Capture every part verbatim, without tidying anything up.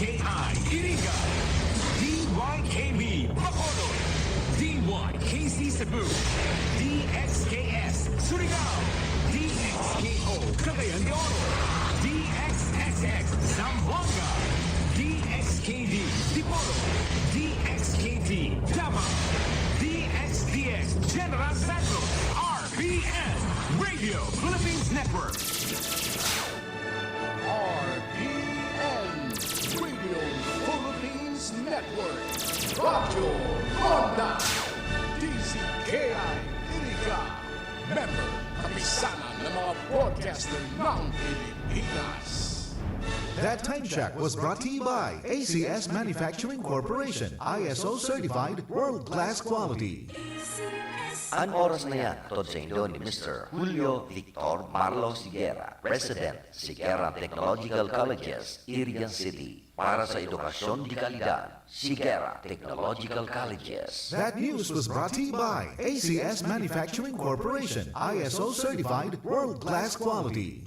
A I Iriga, D Y K B Bacolod, D Y K C Cebu, D X K S Surigao, D X K O Cagayan de Oro, D X S X Zamboanga, D X K D Dipolog, D X K D Davao, D X D S General Santos, R P N, Radio Philippines Network. R P N, Radio Philippines Network, Radyo Onda, D Z K I Iriga, member, kapisanan ng mga broadcaster ng Pilipinas. That time check was brought to you by A C S Manufacturing Corporation, I S O certified, world-class quality. An oras na yan, hatod saindo ni Mister Julio Victor Marlo Sigera, President, Sigera Technological Colleges, Irigan City. Para sa edukasyon de kalidad, Sigera Technological Colleges. That news was brought to you by A C S Manufacturing Corporation, I S O certified, world-class quality.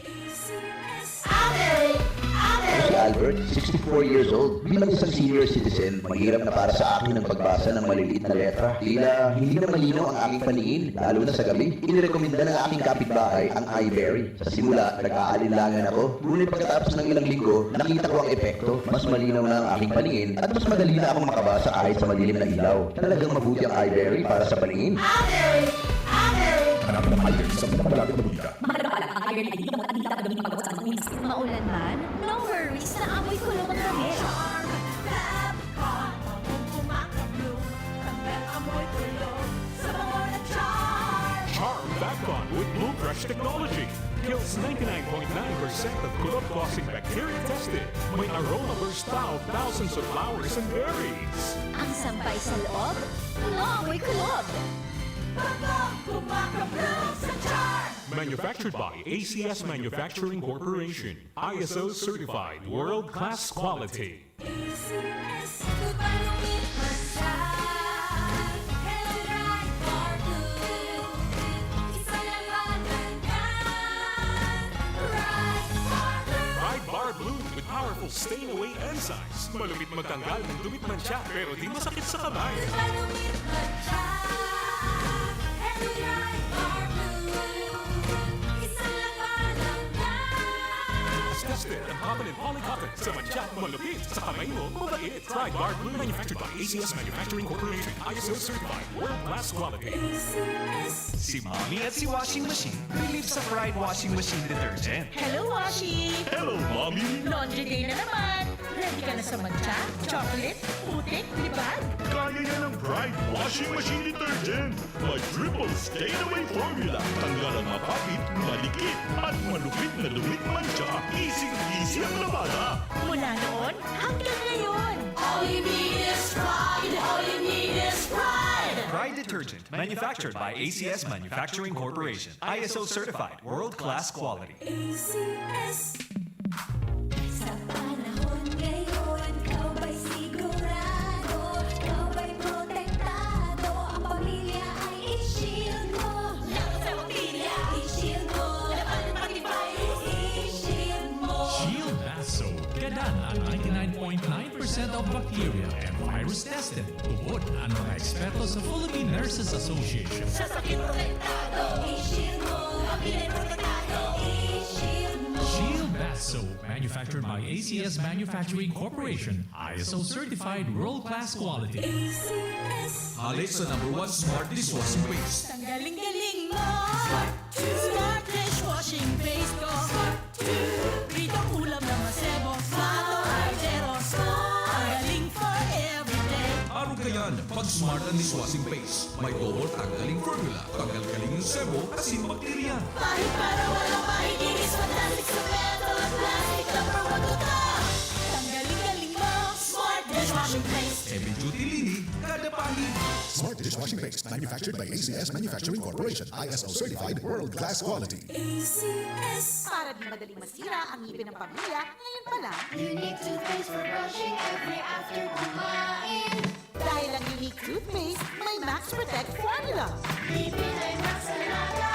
Ako si Albert, sixty-four years old. Bilang isang senior citizen, mahirap na para sa akin ang pagbasa ng maliliit na letra. Tila hindi na malinaw ang aking paningin, lalo na sa gabi. Inirekomenda ng aking kapitbahay ang iBerry. Sa simula, nag-aalinlangan ako. Ngunit pagkatapos ng ilang linggo, nakita ko ang epekto. Mas malinaw na ang aking paningin at mas madali na akong makabasa kahit sa madilim na ilaw. Talagang mabuti ang iBerry para sa paningin. Amery! Amery! Hanapin ang iBerry sa pinakamalapit na botika. Maganda pala ang iron ay hindi gamot at hindi dapat gamitin paggamot sa mga umis. Maulan man, no worries na amoy kulog ang damit. Charm Fab Con, pangungkumakablo, tanggal amoy kulog, sa bango na Charm! Charm Fab Con with Blue Fresh technology kills ninety-nine point nine percent of kulog-causing bacteria tested. May aroma burst pa of thousands of flowers and berries. Ang sampay sa loob, no amoy kulog. Pangungkumakablo sa Charm! Manufactured by A C S Manufacturing Corporation. I S O certified, world-class quality. A C S, Tupalumin Mansya, Hello Bright Bar Blue, isa lang ba nandyan? Bright Bar Blue! Pride Bar Blue with powerful stain away enzymes. Malupit magtanggal ng dumit mansya pero di masakit sa kamay. Tupalumin Mansya, Hello Bright Bar Blue, isa lang ba nandyan? Tested ang cotton and poly cotton sa mansya, malupit, sa kamay mo, mabait. Pride Bar Blue, manufactured by A C S Manufacturing Corporation, I S O certified, world-class quality. A C S. Si Mommy at si Washing Machine, believe sa Pride Washing Machine Detergent. Hello, Washi! Hello, Mommy! Laundry day na naman! Ready ka na sa mantsa, chocolate, putik, libag? Kaya yan ng Pride Washing Machine Detergent. May triple stain away formula. Tanggal ang mapapit, madikit, at malupit na dumit mantsa. Easy-easy ang labada. Mula noon hanggang ngayon. All you need is Pride! All you need is Pride! Pride Detergent, manufactured by A C S Manufacturing Corporation. I S O certified, world-class quality. A C S. Sa panahon ngayon, ikaw ba'y sigurado? Ikaw ba'y protektado? Ang pamilya ay i-shield mo. Laban sa bakterya, i-shield mo. Laban pati virus, i-shield mo. Shield Bath Soap. Gadan ang ninety-nine point nine percent of bacteria and virus tested. Tubod ang mga eksperto sa Philippine Nurses Association. Sa sakit protektado, i-shield mo. Pamilya protektado, i-shield mo. Shield Bath Soap, manufactured by A C S Manufacturing Corporation, I S O certified, world-class quality. A C S. Halik sa number one smart dishwashing paste. Tanggaling galing mo! Smart dishwashing paste ko! Smart Pritong ulam na masebo, plato, kaldero, Smart! Tanggaling for everyday! Arog ka yan, pag smart ang dishwashing paste. May double tanggaling formula, tanggal galing yung sebo, asin bakterya. Pahid para walang mahigiris, fantastic sa metal at plastic, number one to top! Tanggaling galing mo, Smart dishwashing paste! Heavy duty linis, kada pahid. Smart dishwashing paste, manufactured by A C S Manufacturing Corporation, I S O certified, world-class quality. A C S. Para di madaling masira ang ngipin ng pamilya, ngayon pa lang. Unique toothpaste for brushing every after kumain. Dahil ang Unique toothpaste may Max Protect formula. Ngipin ay mas alaga,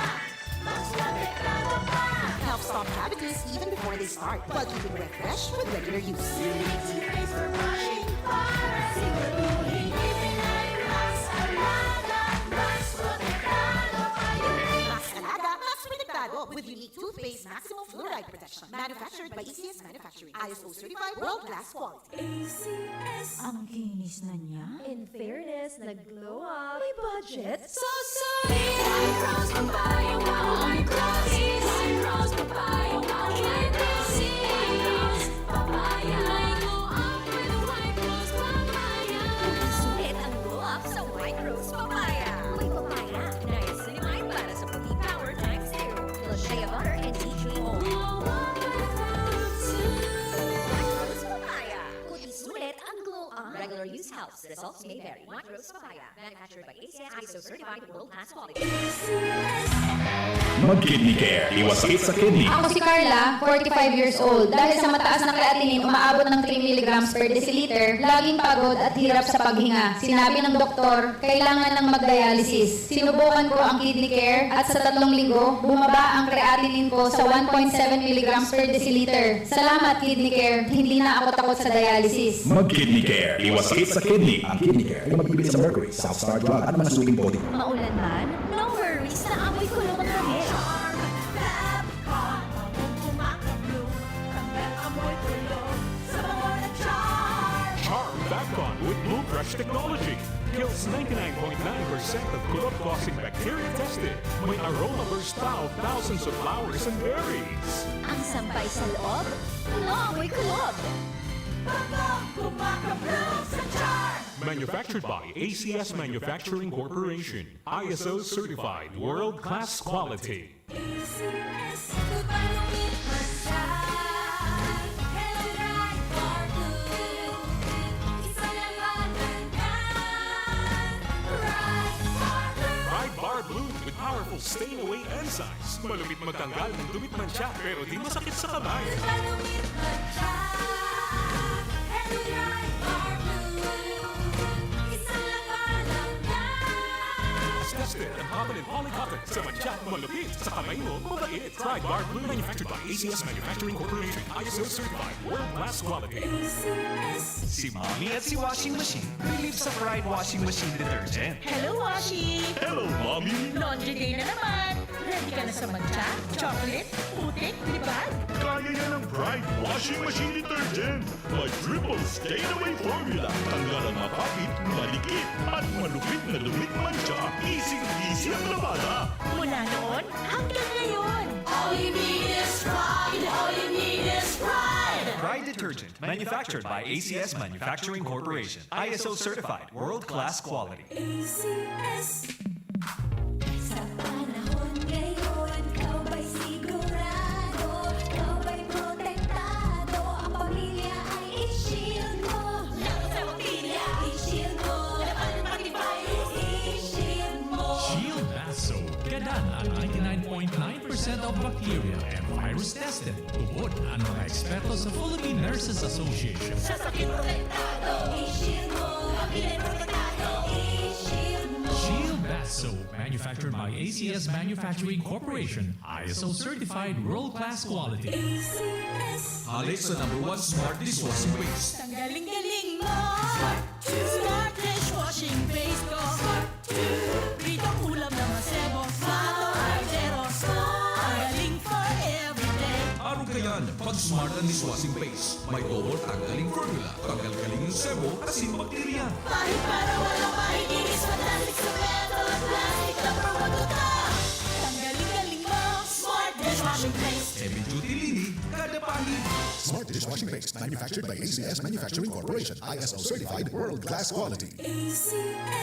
mas protektado pa. Helps stop cavities even before they start, while keeping breath fresh with regular use. Unique toothpaste Brushing para siguraduhin ngipin ay mas alaga, mas protektado kayo. Mas alaga, mas protektado with unique toothpaste maximum fluoride protection. Manufactured by A C S Manufacturing. I S O certified, world-class quality. A C S. Ang kinis na niya. In fairness, nag-glow up. May budget? Susunod! White Rose Papaya, wow! White Rose is White Rose Papaya, wow! White Rose is White Rose Papaya. May glow up with White Rose Papaya. Sulit ang glow up sa White Rose Papaya. May papaya, niacinamide para sa puti power times two. Plus shea butter and tea tree oil. Glow up with White Rose Papaya. Puti sulit ang glow up. Regular use helps. Results may vary. White Rose Papaya. Manufactured by A C S, I S O certified, world class quality. Mag-Kidney Care. Iwas sakit sa kidney. Ako si Carla, forty-five years old. Dahil sa mataas na creatinine, umaabot ng three milligrams per deciliter, laging pagod at hirap sa paghinga. Sinabi ng doktor, kailangan ng mag-dialysis. Sinubukan ko ang Kidney Care at sa tatlong linggo, bumaba ang creatinine ko sa one point seven milligrams per deciliter. Salamat, Kidney Care. Hindi na ako takot sa dialysis. Mag-Kidney Care. Iwas sakit sa kidney. Ang Kidney Care ay magbibigay sa Mercury, South Star Drug at mga suking body. Maulan man, no worries na amoy kulog ang damit. Charm Fab Con, mabubunga ka blue, tanggal amoy kulog sa bango na Charm. Charm Fab Con with Blue Crush technology kills ninety-nine point nine percent of kulog-causing bacteria tested. May aroma burst out thousands of flowers and berries. Ang sampay sa loob, no amoy kulog. Bango, bumaka blue sa Charm. Manufactured by A C S Manufacturing Corporation. I S O certified, world-class quality. A C S, goodbye lungit man siya. Hello, Bright Bar Blue. Isa lang ba naman yan? Bright Bar Blue. Pride Bar Blue with powerful stain away enzymes. Malupit magtanggal ng dumit mantsa pero di masakit sa kamay. Goodbye lungit man siya. Hello, Bright Bar Blue. Isa lang ba naman yan? Tested and hapon in polycotton. Sa mantsa, malupit. Sa kamay mo, mabait. Pride Bar Blue, manufactured by A C S Manufacturing Corporation. I S O certified, world-class quality. A C S. Si Mommy at si Washing Machine. Relief sa Pride Washing Machine Detergent. Hello, Washi! Hello, Mommy! Laundry day na naman! Ready ka na sa mantsa, chocolate, putik, libag? Kaya yan ng Pride Washing Machine Detergent. May triple stain away formula. Tanggal ang mapapit, malikit, at malupit na dumit mantsa. Easy-easy ang labada. Mula noon hanggang ngayon! All you need is pride. All you need is pride. Pride Detergent, manufactured by A C S Manufacturing Corporation. I S O certified, world-class quality. A C S. Sa panahon ngayon, ikaw ba'y sigurado? Ikaw ba'y protektado? Ang pamilya ay i-shield mo. Laban sa bakterya, i-shield mo. Laban ng bakterya, i-shield mo. Shield Bath Soap. Gadan ang ninety-nine point nine percent of bacteria and virus tested. Tubod ang mga eksperto sa Philippine Nurses Association. Sa sakit protektado, i-shield mo. Pamilya protektado, i-shield mo. Shield Bath Soap, manufactured by A C S Manufacturing Corporation, I S O certified, world-class quality. A C S. Halik sa number one smart dishwashing paste. Ang galing-galing mo! Smart dishwashing paste ko. Smart Pritong ulam na masebo. Smart Cordero. Smart. Ang galing for everyday. Arog kayan, pag smart ang dishwashing paste. May double tanggaling formula. Tanggal galing ng sebo, asin, bakterya. Pahid para walang mahiginis. Fantastic sa metal at plastic na produkto. Ang galing-galing mo. Smart dishwashing paste. Heavy duty linis, kada pahid. Smart dishwashing paste, manufactured by A C S Manufacturing Corporation, I S O certified, world class quality. A C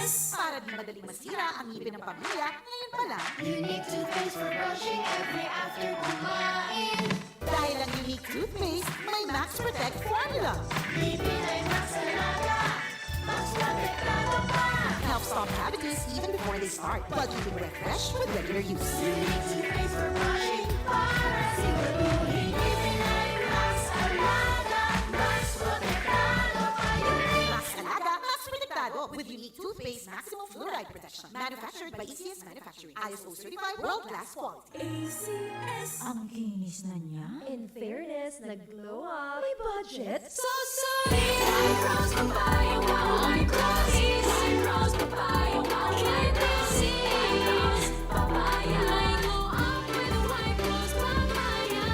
S. Para di madaling masira ang ngipin ng pamilya, ngayon pa lang. Unique toothpaste for brushing every after kumain. Dahil ang Unique Toothpaste may Max Protect Formula. Ngipin ay mas alaga, mas protektado pa. Help stop cavities even before they start, while keeping breath fresh with regular use. Unique toothpaste for brushing para siguraduhin ngipin ay mas alaga, mas protektado pa. Unique. Mas alaga, mas protektado with Unique Toothpaste. Maximum fluoride protection. Manufactured by E C S Manufacturing. I S O certified, world-class quality. A C S. Ang kinis na niya. In fairness, nag-glow up. May budget. Susulit Eyebrows Papaya Wow. Eyebrows, eyebrows, papaya wow. Eyebrows, eyebrows, papaya. May glow up with White Rose Papaya.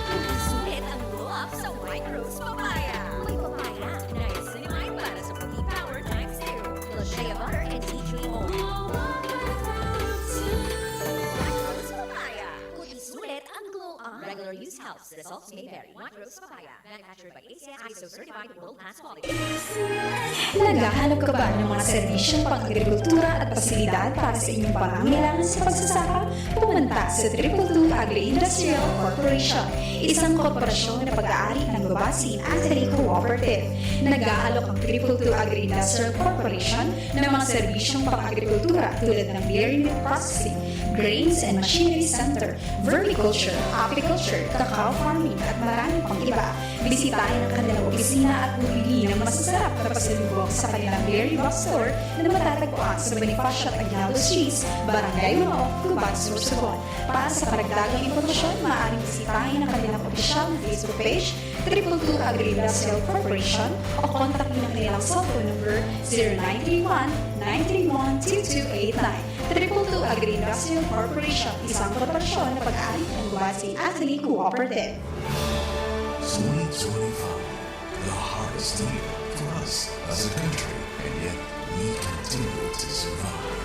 Sulit ang glow up sa White Rose Papaya. May papaya, niacinamide para sa puti power times two. Plus shea butter and tea tree oil. Glow up with White Rose. White Rose Papaya. Kung isulit ang glow up. Regular use helps. Results may vary. White Rose Papaya. Manufactured by A C S, I S O certified, world class quality. Naghahanap ka ba ng mga serbisyong pang-agrikultura at pasilidad para sa inyong pangangailangan sa pagsasaka? Pumunta sa Triple Two Agri-Industrial Corporation, isang korporasyon na pag-aari ng Babasi Agri Cooperative. Nag-aalok ang Triple Two Agri-Industrial Corporation ng mga serbisyong pang-agrikultura tulad ng dairy milk processing, grains and machinery center, vermiculture, apiculture, cacao farming at marami pang iba. Bisitahin ang kanilang opisina at bumili ng masasarap na pasalubong sa kanilang Dairy Box Store na matatagpuan sa Bonifacio at Aguinaldo Streets, Barangay Mao, Gubat, Sorsogon. Para sa karagdagang impormasyon, maaaring bisitahin ang kanilang opisyal na Facebook page, Triple Two Agri-Industrial Corporation, o kontakin ang kanilang cellphone number, zero nine three one, nine three one, two two eight nine. Triple Two Agri-Industrial Corporation, isang korporasyon na pag-aari ng Gubat Agri Cooperative. twenty twenty-five, the hardest year for us as a country, and yet we continue to survive.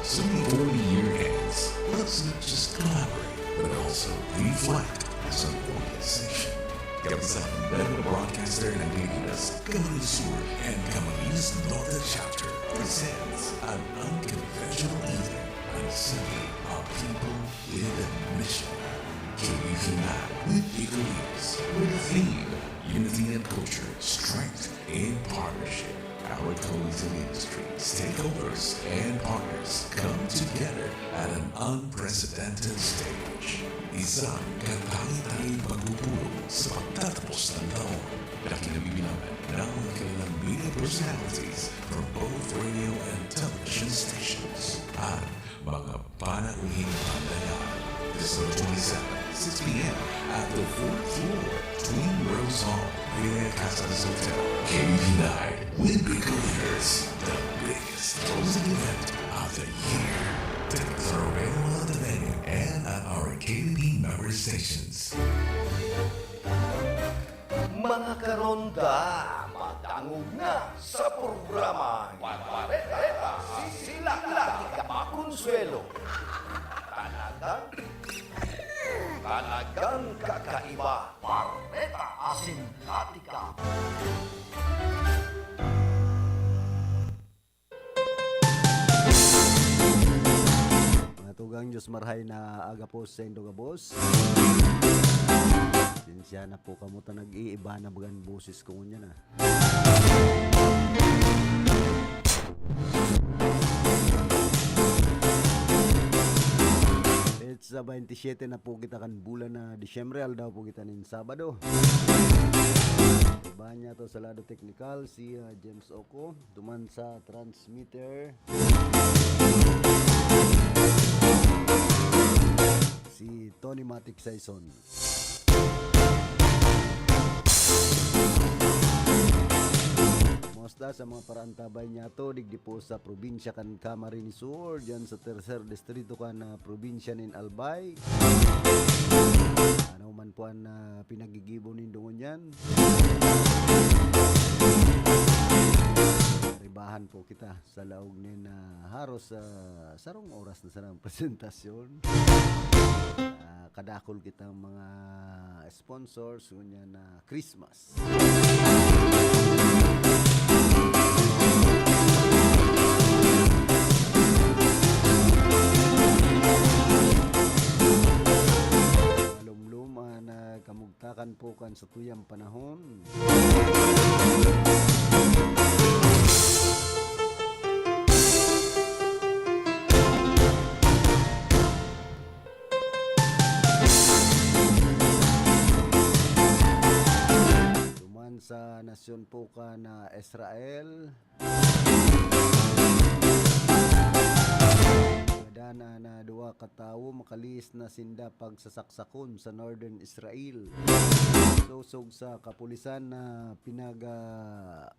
So before the year ends, let's not just collaborate, but also reflect as an organization. Kapisahan ng Broadcaster ng Pilipinas, Camarines Sur and Camarines Norte Chapter presents an unconventional evening, an assembly of people with a mission. K B P nine with Bicol Ears, with the theme Unity and Culture, Strength in Partnership. Our colleagues in the industry, stakeholders, and partners come together at an unprecedented stage. Isang katangi-tanging pagpupulong sa pagtatapos ng taon na kinabibilangan ng mga kilalang media personalities from both radio and television stations. At mga panaunihing pandangan. December twenty-seven, six p.m. at the fourth floor, Twin Rose Hall, Villa Casas Hotel. K B P nine with Bicol Ears, the biggest closing event of the year. Tickets are available at the venue and at our K B P member stations. Mga karonda, madangog na sa programang Barbareta Sisilaklak Makonsuelo. Talagang, talagang kakaiba. Barbareta Asintatika. Mga tugang, Diyos marhay na aga po sa indo gabos. Pasensya na po kamo ta nag-iiba na bagan boses ko ngunyan, ah. It's, ah, twenty-seven na po kita kan bulan na Disyembre, aldaw po kita nin Sabado. Iba niya to sa lado teknikal, si, ah, James Oco. Duman sa transmitter, si Tony Matic Saison. Kumusta sa mga paraantabay niya to, digdi po sa probinsya kan Camarines Sur, dyan sa tercer distrito kan, ah, probinsya nin Albay. Ano man po ang, ah, pinagigibo nindo ngunyan? Ribahan po kita sa laog nin, ah, haros, ah, sarong oras na sana ang presentasyon. Ah, kadakol kitang mga sponsors, ngunyan na Christmas. Malumlum, ah, na kamugtakan po kan satuyang panahon. Duman sa nasyon po kan Israel. Na, na duwa ka tawo makalihis na sinda pagsasaksakon sa Northern Israel. Sosog sa kapulisan na pinagbanggaan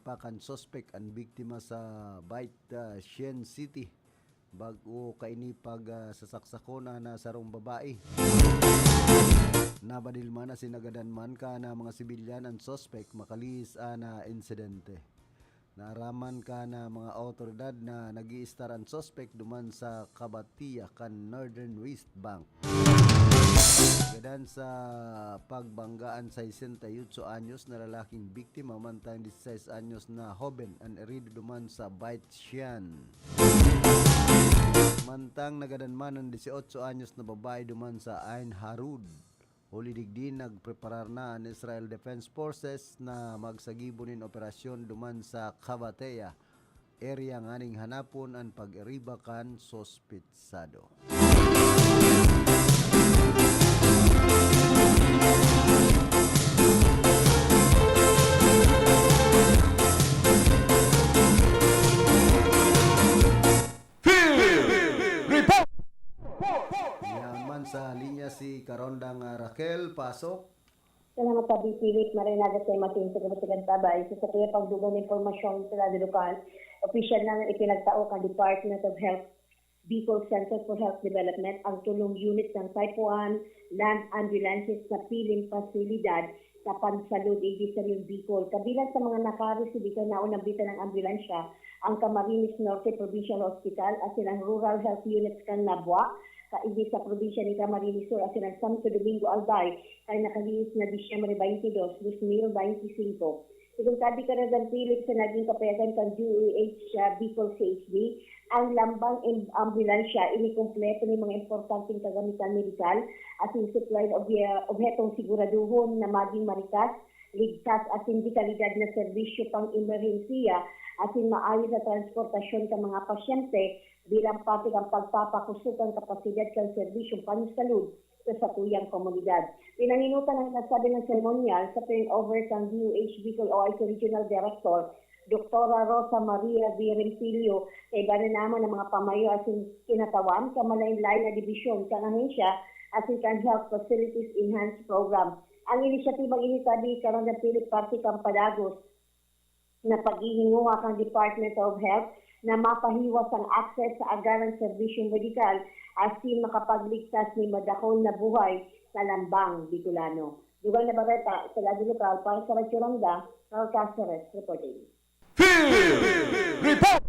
pa kan suspek an biktima sa Beit, ah, Shean City. Bag-o kaini pag, ah, sasaksakon na sarong babae. Nabadil man na sinagadan man ka na mga sibilyan an suspek makalihis an, ah, insidente. Naaraman ka na mga awtoridad na nag-iistar an suspek duman sa Kabatia kan Northern West Bank. Gadan sa pagbangga an sesenta y ocho anyos na lalaking biktima, mantang dieciséis anyos na hoben an erido duman sa Beit Shean. Mantang nagadan man an dieciocho anyos na babae duman sa Ain Harud. Huli digdi, nagpreparar na an Israel Defense Forces na magsagibo nin operasyon duman sa Kabatea area nganing hanapon an pag-iriba kan suspetsado. Field Report! Yaman sa linya si Karondang, ah, Raquel, pasok. Salamat, Tabi Philip. Maray na sa masin sa kabasagan tabay. Sa satuya pagdugang na impormasyon sa lado lokal, opisyal na ipinagtao kan Department of Health, Bicol Center for Health Development, ang tulong unit ng Type one Land Ambulances na piling pasilidad sa pansalud, igdi sa New Bicol. Kabilang sa mga nakaresibir sa naunang bita ng ambulansya, ang Camarines Norte Provincial Hospital, asin ang Rural Health Units kan Nabua, kaigdi sa probinsya ni Camarines Sur, asin ang Santo Domingo Albay, kan nakalihis na Disyembre twenty-two, dos mil bente singko. Sigon sabi kan Radan Philip sa naging kapayagan kan D O H, ah, Bicol C H D, ang lambang em-, ambulansya inikumpleto nin mga importanteng kagamitan medikal asin supply na obye-, obhetong siguraduhon na magin marikas, ligtas asin de kalidad na serbisyo pang-emerhensiya asin maayos na transportasyon kan mga pasyente bilang parte kan pagpapakusog kan kapasidad kan serbisyong pansalud sa satuyang komunidad. Pinanginutan ang nasabi ng seremonyal sa turnover kan D O H Bicol O I C Regional Director, Doktora Rosa Maria V. Rempilio, kaiba na naman ang mga pamayo asin kinatawan kan malain-lain na dibisyon kan ahensya asin kan Health Facilities Enhanced Program. Ang inisyatibang ini, sabi ni Karondang Philip, parte kan padagos na paghihinguha kan Department of Health na mapahiwas ang access sa agarang serbisyong medikal asin makapagligtas nin madakul na buhay sa lambang Bicolano. Dugang na bareta sa lado lokal para sa Radyo Ronda, Carl Caceres reporting. Field Report!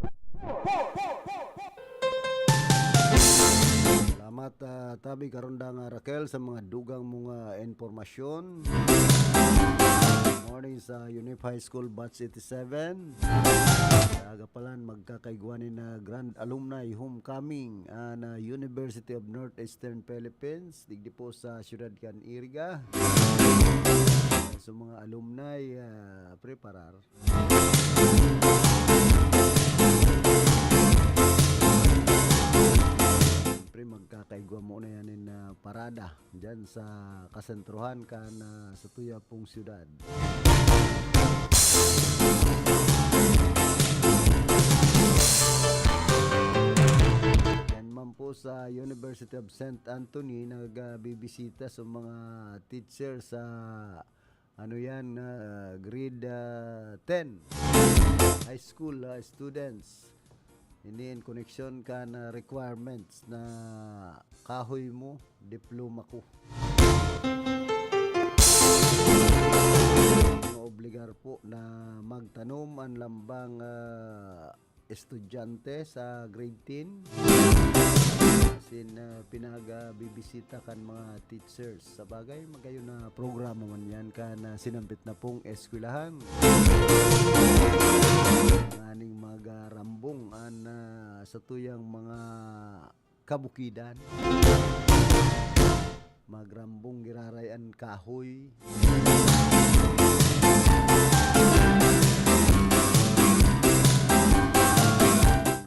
Salamat, ah, Tabi Karondang, ah, Raquel, sa mga dugang mong, ah, impormasyon. Morning sa Unip High School Batch eighty-seven. Sa agapalan, magkakaigwa nin, ah, Grand Alumni Homecoming, ah, na University of Northeastern Philippines, digdi po sa siyudad kan Iriga. Sa mga alumni, ah, preparar. Siyempre, magkakaigwa muna yan in, ah, parada dyan sa kasentruhan kan, ah, satuya pong syudad. Yan man po sa University of Saint Anthony, nagbibisita sa mga teacher sa ano yan, ah, grade, ah, ten. High school, ah, students. Ini in connection kan, ah, requirements na kahoy mo, diploma ko. Maobligar po na magtanom ang lambang, ah, estudyante sa grade ten. Asin, ah, pinagbibisita kan mga teachers. Sa bagay, magayon na programa man yan kan, ah, sinambit na pong eskwelahan. Nganing magrambong an, ah, satuyang mga kabukidan. Magrambong giraray an kahoy.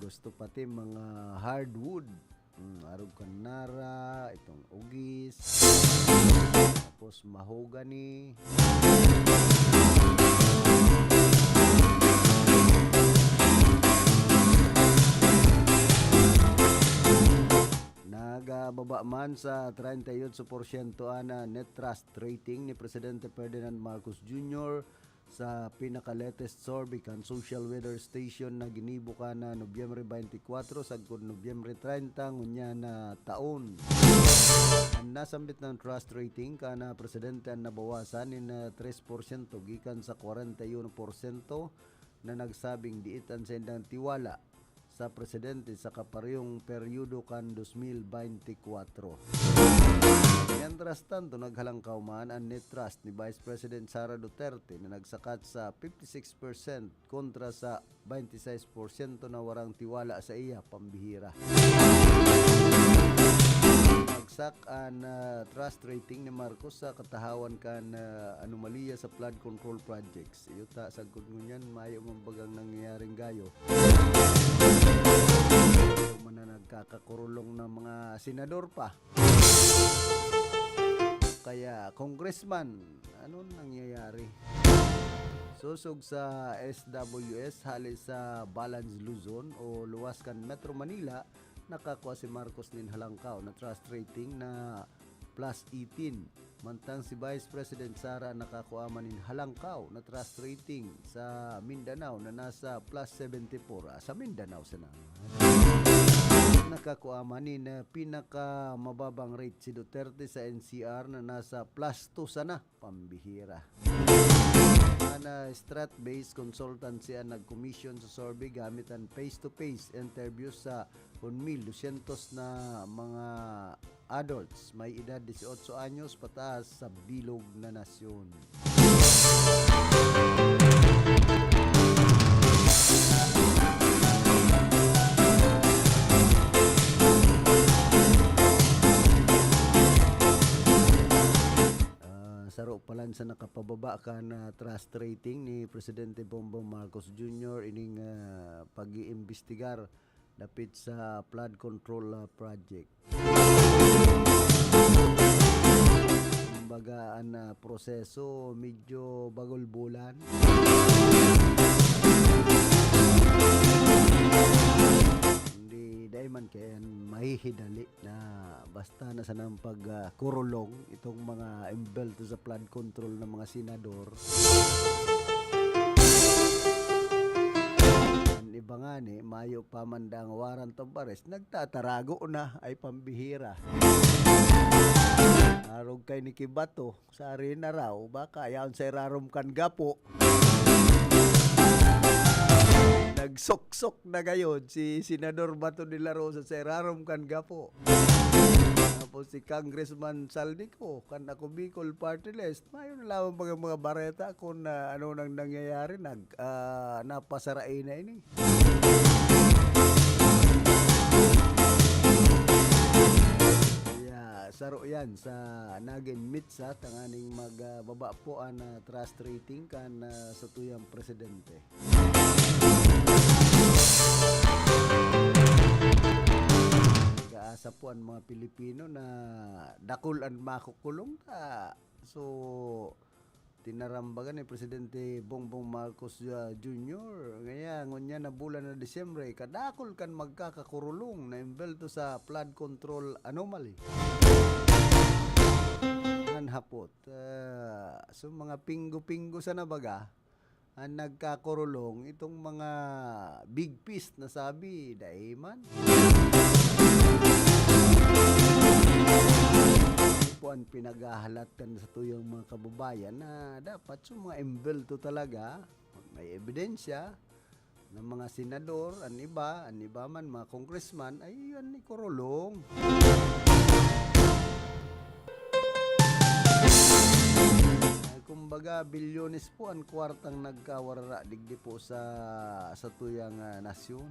Gusto pati mga hardwood. Mm, arog kan nara, itong ugis, tapos mahogany. An sa treinta y ocho porsyento an, ah, net trust rating ni Presidente Ferdinand Marcos Junior sa pinaka-latest survey kan Social Weather Station na ginibo kan, ah, Nobyembre twenty-four sagkod Nobyembre treinta ngunyan na taon. An nasambit na trust rating kan, ah, presidente an nabawasan nin, ah, tres porsyento gikan sa kwarenta y uno porsyento na nagsabing diit an saindang tiwala sa presidente sa kaparehong peryodo kan dos mil beintikwatro. Mientras tanto, naghalangkaw man an net trust ni Vice President Sara Duterte na nagsakat sa fifty-six percent kontra sa twenty-six porsyento na warang tiwala sa iya, pambihira. Bagsak an, ah, trust rating ni Marcos sa katahawan kan, ah, anomalya sa flood control projects. Iyo ta, sagkod ngunyan, mayo man bagang nangyayaring gayo. Mayo man na nagkakakurulong na mga senador pa. Kaya, congressman, ano nangyayari? Sosog sa S W S, hali sa Balance Luzon o luwas kan Metro Manila, nakakua si Marcos nin halangkaw na trust rating na plus eighteen. Mantang si Vice President Sara nakakua man nin halangkaw na trust rating sa Mindanao na nasa plus seventy-four. Ah, sa Mindanao sana. Nakakua man nin, ah, pinakamababang rate si Duterte sa N C R na nasa plus two sana. Pambihira. An, ah, Strat-based consultancy an nag-commission sa survey gamit an face-to-face interview sa one mil dosyentos na mga adults may edad dieciocho anyos pataas sa bilog na nasyon. Ah, saro pa lang sa nakapababa kan, ah, trust rating ni Presidente Bongbong Marcos Junior ining, ah, pag-iimbestigar dapit sa flood control, ah, project. Kumbaga, an, ah, proseso medyo bagulbulan. Hindi, dai man kaya yan mahihidali na basta na sanang pag, ah, kurulong itong mga imbelto sa flood control ng mga senador. An iba ngani, mayo pa man dang warrant of arrest, nagtatarago na, ay pambihira. Arog kay nikibato, sa arena raw, baka yaon sa irarom kan gapo. Nagsuksok na gayod si Senador Bato de la Rosa sa irarom kan gapo. Tapos si Congressman Saldico, kan Ako Bicol Party List, mayo na lamang mga, mga bareta kung, ah, ano nang nangyayari, nag, ah, napasarain na ini. Kaya saro yan sa nagin mitsa tanganing magbaba po an, ah, trust rating kan, ah, satuyang presidente. Nag-aasa po an mga Pilipino na dakul an makukulong ta. So, tinarambagan ni Presidente Bongbong Marcos, ah, Junior. Ngaya, ngunyan na bulan na Disyembre, kadakul kan magkakakurulong na imbelto sa flood control anomaly. An hapot, ah, so mga pinggo-pinggo sana baga, an nagkakurulong itong mga big fish na sabi, dai man. Ito po an pinaghahalat kan satuyang mga kababayan na dapat sa mga imbelto talaga, may ebidensya, ng mga senador, an iba, an iba man, mga congressman, ay, an ikurulong. Ay, kumbaga, bilyones po an kwartang nagkawarara digdi po sa, satuyang, ah, nasyon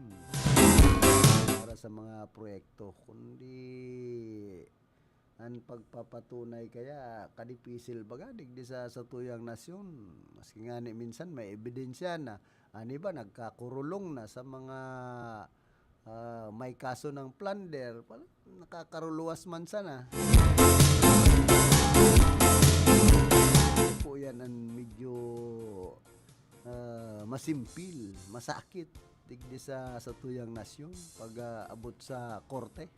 para sa mga proyekto. Kundi an pagpapatunay kaya kadipisil baga digdi sa satuyang nasyon. Maski ngani minsan may ebidensya na an iba nagkakurulong na sa mga, ah, may kaso ng plunder, pala, nakakaruluwas man sana. Po yan ang medyo, ah, masimpil, masakit digdi sa satuyang nasyon pag, ah, abot sa korte.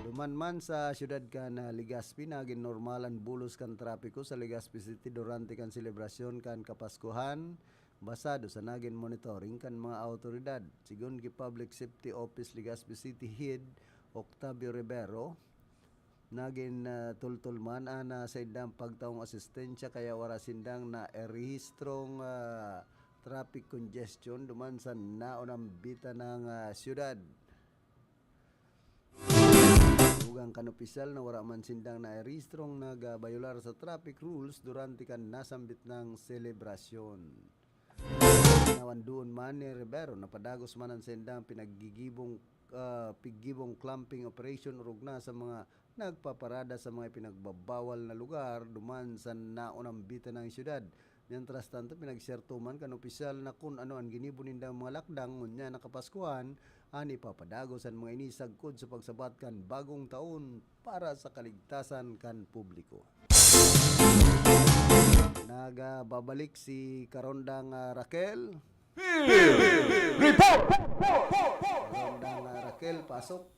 Duman man sa siyudad kan, ah, Legazpi, nagin normal an bulos kan trapiko sa Legazpi City durante kan selebrasyon kan Kapaskuhan, basado sa nagin monitoring kan mga awtoridad. Sigon ki Public Safety Office Legazpi City Head Octavio Rivero, nagin, ah, tultol man an, ah, saindang pagtaong asistensya kaya wara sindang narehistrong, ah, traffic congestion duman sa naunambitan nang, ah, siyudad. Dugang kan opisyal na wara man sindang narehistrong nagabayolar sa traffic rules durante kan nasambit nang selebrasyon. Nawan doon man ni Rivero na padagos man an sindang pinaggigibong, ah, piggibong clamping operation orog na sa mga nagpaparada sa mga ipinagbabawal na lugar duman sa naunambitan nang siyudad. Mientras tanto, pinagserto man kan opisyal na kun ano an ginibo nindang mga lakdang ngunyan na Kapaskuhan, an ipapadagos an mga ini sagkod sa pagsabat kan bagong taon para sa kaligtasan kan publiko. Nagbabalik si Karondang, ah, Raquel. Report! Karondang, ah, Raquel, pasok.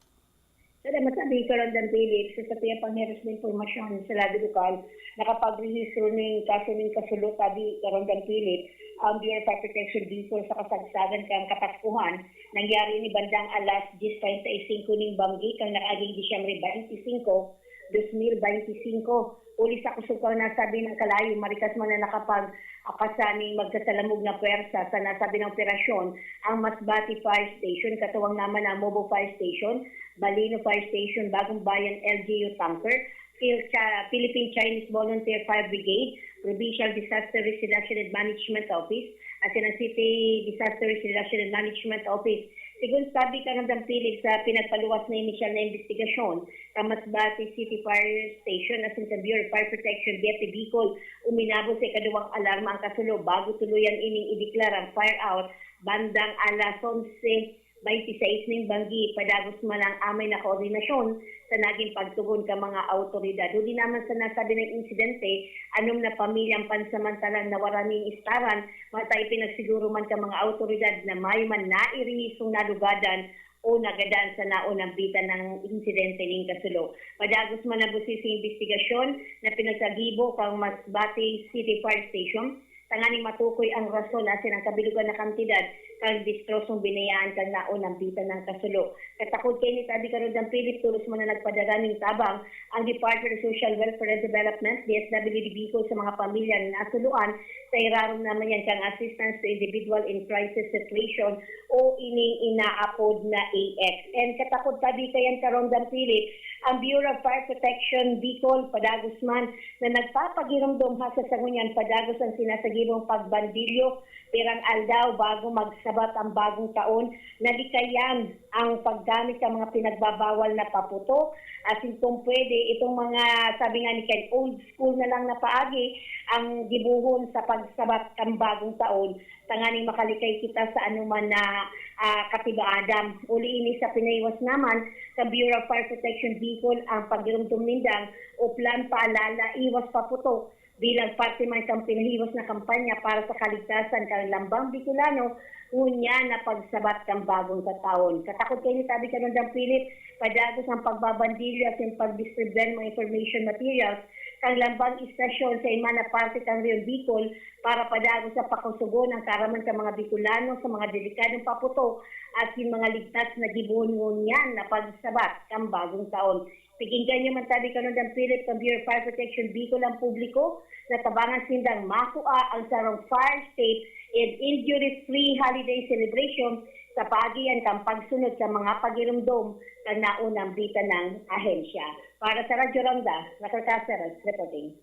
Salamat sa Bicol, Rondang Philip. Sa satiya pang heros na impormasyon sa lado lokal, nakapagrehistro ning kaso ning kasulo tabi, Rondang Philip, ang Bureau of Fire Protection Bicol sa kasagsagan kan Kapaskuhan. Nangyari ni bandang alas diyes treinta y cinco ning banggi kan nakaaging Disyembre twenty-five, dos mil beinti singko. Huli sa kusog kan nasabing kalayo, marikas man na nakapag-akasa ning magsasalamog na pwersa sa nasabing operasyon ang Masbate Fire Station, katuwang naman ang Mobile Fire Station, Balino Fire Station, Bagong Bayan L G U Tanker, Phil-, Cha-, Philippine Chinese Volunteer Fire Brigade, Provincial Disaster Risk Reduction and Management Office, asin ang City Disaster Risk Reduction and Management Office. Sigon sabi kan Rondang Philip, sa pinagpaluwas na inisyal na imbestigasyon kan Masbate City Fire Station asin sa Bureau of Fire Protection, B F P Bicol, uminabot sa ikaduwang alarma ang kasulo bago tuluyan ining ideklara ang fire out bandang alas onse beinti sais ning banggi. Padagos man ang amay na koordinasyon sa nagin pagtugon kan mga awtoridad. Huli naman sa nasabi na insidente, anom na pamilya ang pansamantalang nawara nin istaran, mata ipinagsiguro man kan mga awtoridad na mayo man nairehistrong nalugadan o nagadan sa naunambitan nang insidente nin kasulo. Padagos man ang bosisong imbestigasyon na pinagkagibo kan Masbate City Fire Station, tanganing matukoy ang rason asin ang kabilugan na kantidad kan destrosong binayaan kan naunambitan nang kasulo. Katakod kaini, sabi kan Rondang Philip, tolos man na nagpadara nin tabang ang Department of Social Welfare and Development, D S W D Bicol, sa mga pamilya na nasuluan. Sa irarom naman yan kan Assistance to Individual in Crisis Situation o ining inaapod na A X. And katakod tabi kayan kan Rondang Philip, ang Bureau of Fire Protection Bicol, padagos man na nagpapagiromdom ha sa sangunyan padagos ang sinasagibong pagbandilyo pirang aldaw bago magsabat ang bagong taon, nalikayan ang paggamit sa mga pinagbabawal na paputok. Asin kung pwede, itong mga, sabi nga ni Ken, old school na lang na paagi ang gibohon sa pagsabat kan bagong taon, tanganing makalikay kita sa anuman na, ah, katibaadam. Uli ini sa pinahiwas naman sa Bureau of Fire Protection Bicol ang pagdurumdom nindang o plan paalala, iwas paputok bilang parte man kan pinahiwas na kampanya para sa kaligtasan kan lambang Bicolano ngunyan na pagsabat kan bagong kataon. Katakod kaini, sabi kan Rondang Philip, padagos ang pagbabandilyo asin pagdistribuyar mga information materials kan lambang istasyon sa iba na parte kan Rehiyon Bicol para padagos sa pakusugon ang kaaraman kan mga Bicolano sa mga delikadong paputok asin mga ligtas na gibohon ngunyan na pagsabat kan bagong taon. Pakinggan niyo man tabi kan Rondang Philip kan Bureau of Fire Protection Bicol ang publiko na tabangan sindang makua ang sarong fire safe and injury-free holiday celebration sa paagian kan pagsunod sa mga pagiromdom kan naunambitan nang ahensya. Para sa Radyo Ronda, Raquel Caceres reporting.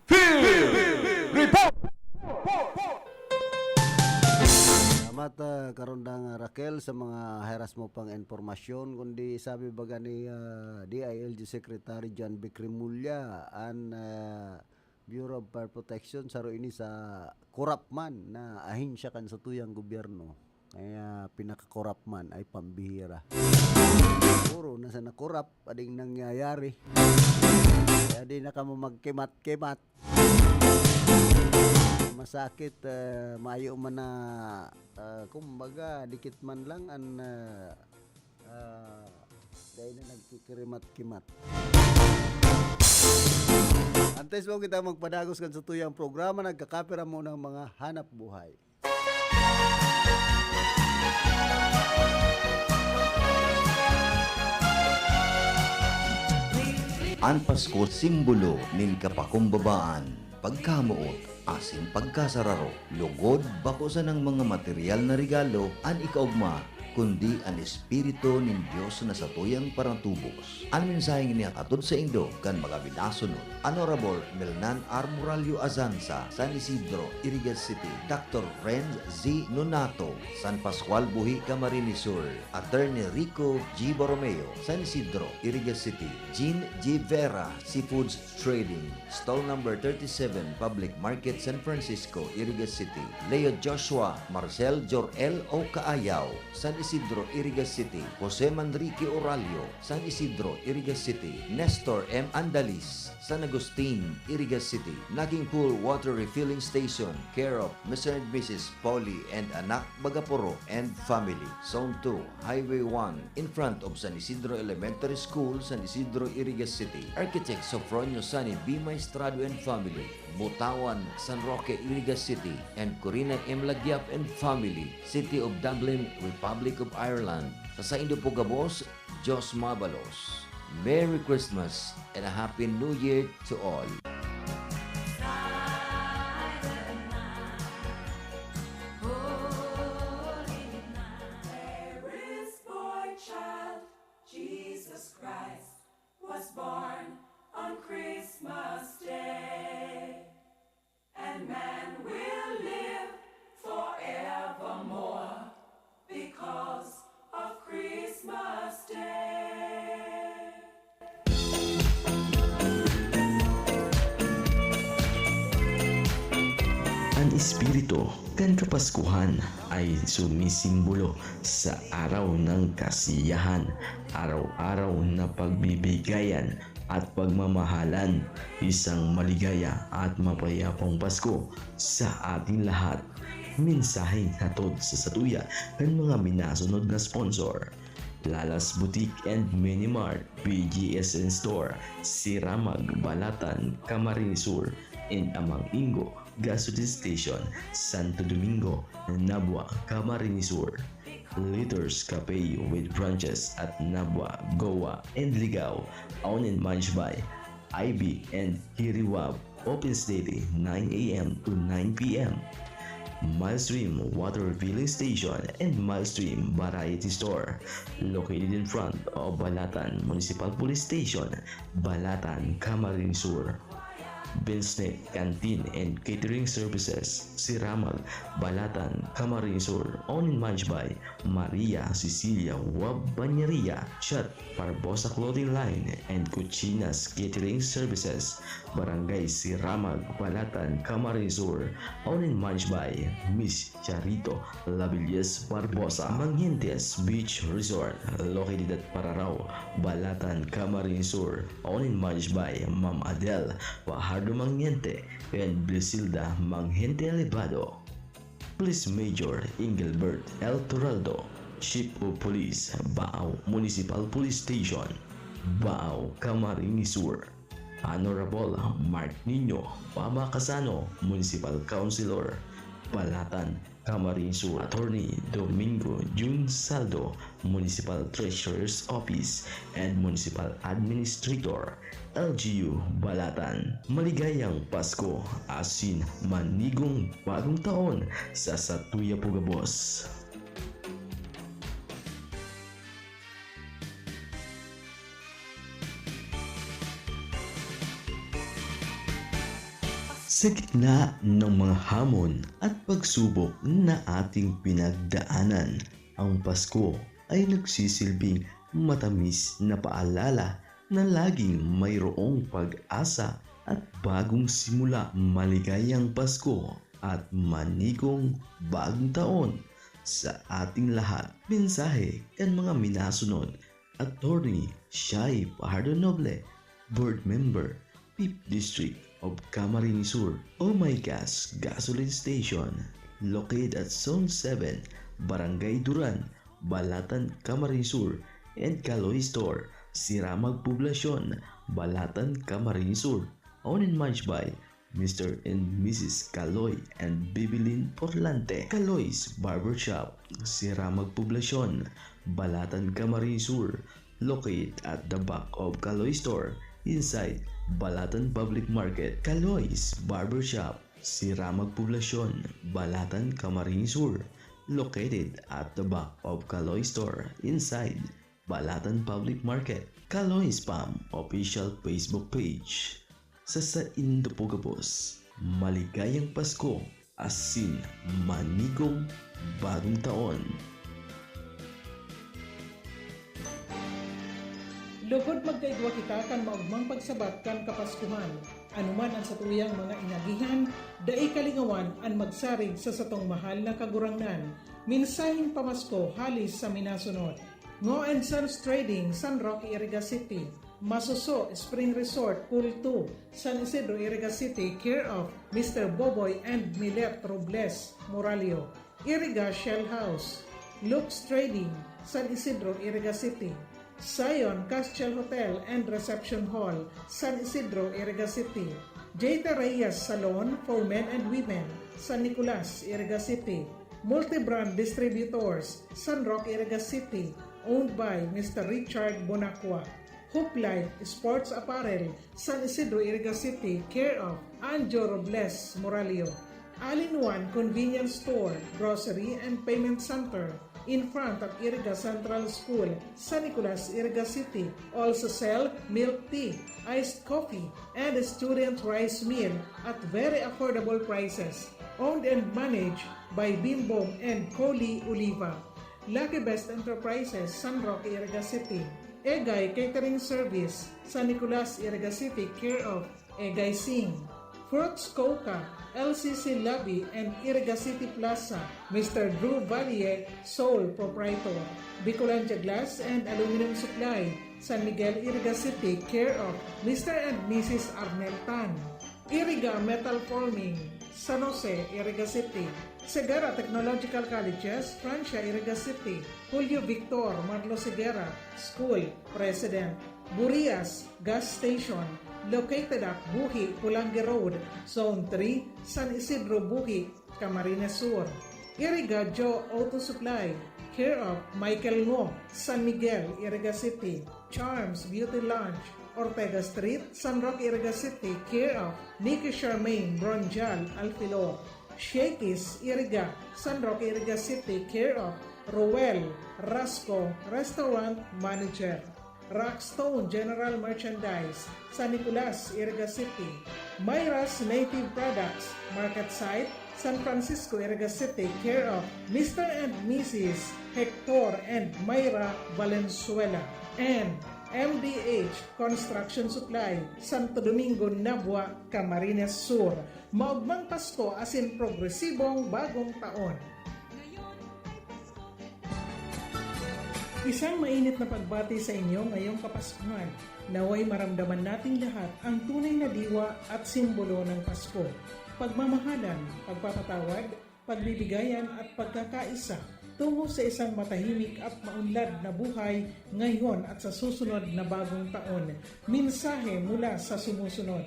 Field Report! Salamat, ah, Karondang Raquel, sa mga heras mo pang impormasyon. Kundi sabi baga ni, ah, D I L G Secretary John Vic Remulla, an, ah, Bureau of Fire Protection, saro ini sa korap man na ahensya kan satuyang gobyerno. Kaya pinakakorap man ay pambihira. Puro na sa nakorap, ading nangyayari. Kaya di na kamo magkimat-kimat. Masakit, eh, mayo man na, ah, kumbaga, dikit man lang an, ah, Ah, dahil na nagkikirimat-kimat. Antes mo kita magpadagos kan sa tuyang programa, nagkakapira mo ng mga hanap buhay. An Pasko simbolo nin kapakumbabaan, pagkamoot, asin pagkasararo. Lugod, bako sanang mga material na regalo an ikaogma, kundi an Espiritu nin Dios na satuyang paratubos. An mensaheng ini hatod saindo kan mga minasunod: Honorable Melnan R. Morallo Azanza, San Isidro, Iriga City; Doctor Renz Z. Nonato, San Pascual Buhi, Camarines Sur; Attorney Rico G. Borromeo, San Isidro, Iriga City; Jean G. Vera, Seafoods Trading, Stall Number thirty-seven, Public Market, San Francisco, Iriga City; Leo Joshua, Marcel Jor-el o Kaayaw, San Isidro, Iriga City; Jose Manrique Oralio, San Isidro, Iriga City; Nestor M. Andalis, San Agustin, Iriga City. Naging Pool Water Refilling Station, care of Mister and Missus Polly and Anak Bagaporo and family. Zone two, Highway one, in front of San Isidro Elementary School, San Isidro, Iriga City. Architect Sofronio Sani B. Maestrado and family, Butawan, San Roque, Iriga City, and Corina M. Lagiap and family, City of Dublin, Republic of Ireland. Sa saindo po gabos, Diyos mabalos. Merry Christmas and a Happy New Year to all. Jesus Christ was born on Christmas Day, and man will live forevermore because of Christmas Day. An espiritu kan Kapaskuhan ay sumisimbolo sa araw ng kasiyahan, araw-araw na pagbibigayan at pagmamahalan. Isang maligaya at mapayapang Pasko sa ating lahat. Mensaheng hatod sa satuya kan mga minasunod na sponsor: Lala's Boutique and Mini Mart, B G S N Store, Siramag, Balatan, Camarines Sur, and Amang Ingo Gasoline Station, Santo Domingo, Nabua, Camarines Sur. Litters Cafe with branches at Nabua, Goa, and Ligao, owned and managed by Ivy and Kiriwab. Opens daily, nine a.m. to nine p.m. Milestream Water Refilling Station and Milestream Variety Store, located in front of Balatan Municipal Police Station, Balatan, Camarines Sur. Binsnet Canteen and Catering Services, Siramag, Balatan, Camarines Sur, owned and managed by Maria Cecilia Wab Bañeria. Chat Barbosa Clothing Line and Cuchinas Catering Services, Barangay Siramag, Balatan, Camarines Sur, owned and managed by Miss Charito Labillas Barbosa. Manghentes Beach Resort, located at Pararao, Balatan, Camarines Sur, owned and managed by Ma'am Adel Fajardo Manghente and Brisilda Manghente Alibado. Police Major Engelbert L. Toraldo, Chief of Police, Baao Municipal Police Station, Baao, Camarines Sur. Honorable Mark Nino Pamacasano, Municipal Councilor, Balatan, Camarines Sur. Attorney Domingo Jun Saldo, Municipal Treasurer's Office and Municipal Administrator, L G U Balatan. Maligayang Pasko asin manigong bagong taon sa satuya po gabos. Sa gitna ng mga hamon at pagsubok na ating pinagdaanan, ang Pasko ay nagsisilbing matamis na paalala na laging mayroong pag-asa at bagong simula. Maligayang Pasko at manigong bagong taon sa ating lahat. Mensahe kan mga minasunod: Attorney Shai Fajardo Noble, Board Member, Fifth District of Camarines Sur. Oh My Gas Gasoline Station, located at Zone seven, Barangay Duran, Balatan, Camarines Sur, and Kaloy Store, Siramag Poblacion, Balatan, Camarines Sur. Owned and managed by Mister and Missus Kaloy and Bibilin Porlante. Kaloy's Barbershop, Siramag Poblacion, Balatan, Camarines Sur, located at the back of Kaloy Store, inside Balatan Public Market. Kaloy's Barbershop, Siramag Poblacion, Balatan, Camarines Sur, located at the back of Kaloy Store, inside Balatan Public Market. Kaloy's Pam official Facebook page. Sa saindo po gabos, maligayang Pasko asin manigong Bagong Taon. Lugod magkaigwa kita kan maogmang pagsabat kan Kapaskuhan. Anuman an satuyang mga inagihan, dai kalingawan an magsarig sa satong mahal na Kagurangnan. Mensaheng pamasko hali sa minasunod. Ngo and Sons Trading, San Roque, Iriga City. Masuso Spring Resort, Pool two, San Isidro, Iriga City, care of Mister Boboy and Milet Robles Moralio. Iriga Shell House, Lux Trading, San Isidro, Iriga City. Zion Castle Hotel and Reception Hall, San Isidro, Iriga City. J T Reyes Salon for Men and Women, San Nicolas, Iriga City. Multibrand Distributors, San Roque, Iriga City, owned by Mister Richard Bonacqua. Hope Life Sports Apparel, San Isidro, Iriga City, care of Anjo Robles Moralio. All-in-One Convenience Store, Grocery and Payment Center, in front of Iriga Central School, San Nicolas, Iriga City. Also sell milk tea, iced coffee, and student rice meal at very affordable prices. Owned and managed by Bimbong and Coli Oliva. Lucky Best Enterprises, San Roque, Iriga City. Egay Catering Service, San Nicolas, Iriga City, care of Egay Singh. Fruits Coca, L C C Lobby and Iriga City Plaza, Mister Drew Valle, sole proprietor. Bicolandia Glass and Aluminum Supply, San Miguel, Iriga City, care of Mister and Missus Arnel Tan. Iriga Metal Forming, San Jose, Iriga City. Segara Technological Colleges, Francia, Iriga City. Julio Victor Marlo Segara School, President. Burias Gas Station, located at Buhi, Pulangi Road, Zone three, San Isidro, Buhi, Camarines Sur. Iriga Joe Auto Supply, care of Michael Ngo, San Miguel, Iriga City. Charms Beauty Lounge, Ortega Street, San Roque, Iriga City, care of Nikki Charmaine Bronjal Alfilo. Shakey's Iriga, San Roque, Iriga City, care of Roel Rasco Restaurant Manager. Rockstone General Merchandise, San Nicolas, Iriga City. Myra's Native Products, Market Site, San Francisco, Iriga City, care of Mister and Missus Hector and Myra Valenzuela. And M D H Construction Supply, Santo Domingo, Nabua, Camarines Sur. Maogmang Pasko asin progresibong Bagong Taon! Isang mainit na pagbati sa inyo ngayong Kapaskuhan. Naway maramdaman nating lahat ang tunay na diwa at simbolo ng Pasko. Pagmamahalan, pagpapatawad, pagbibigayan at pagkakaisa tungo sa isang matahimik at maunlad na buhay ngayon at sa susunod na bagong taon. Mensahe mula sa sumusunod.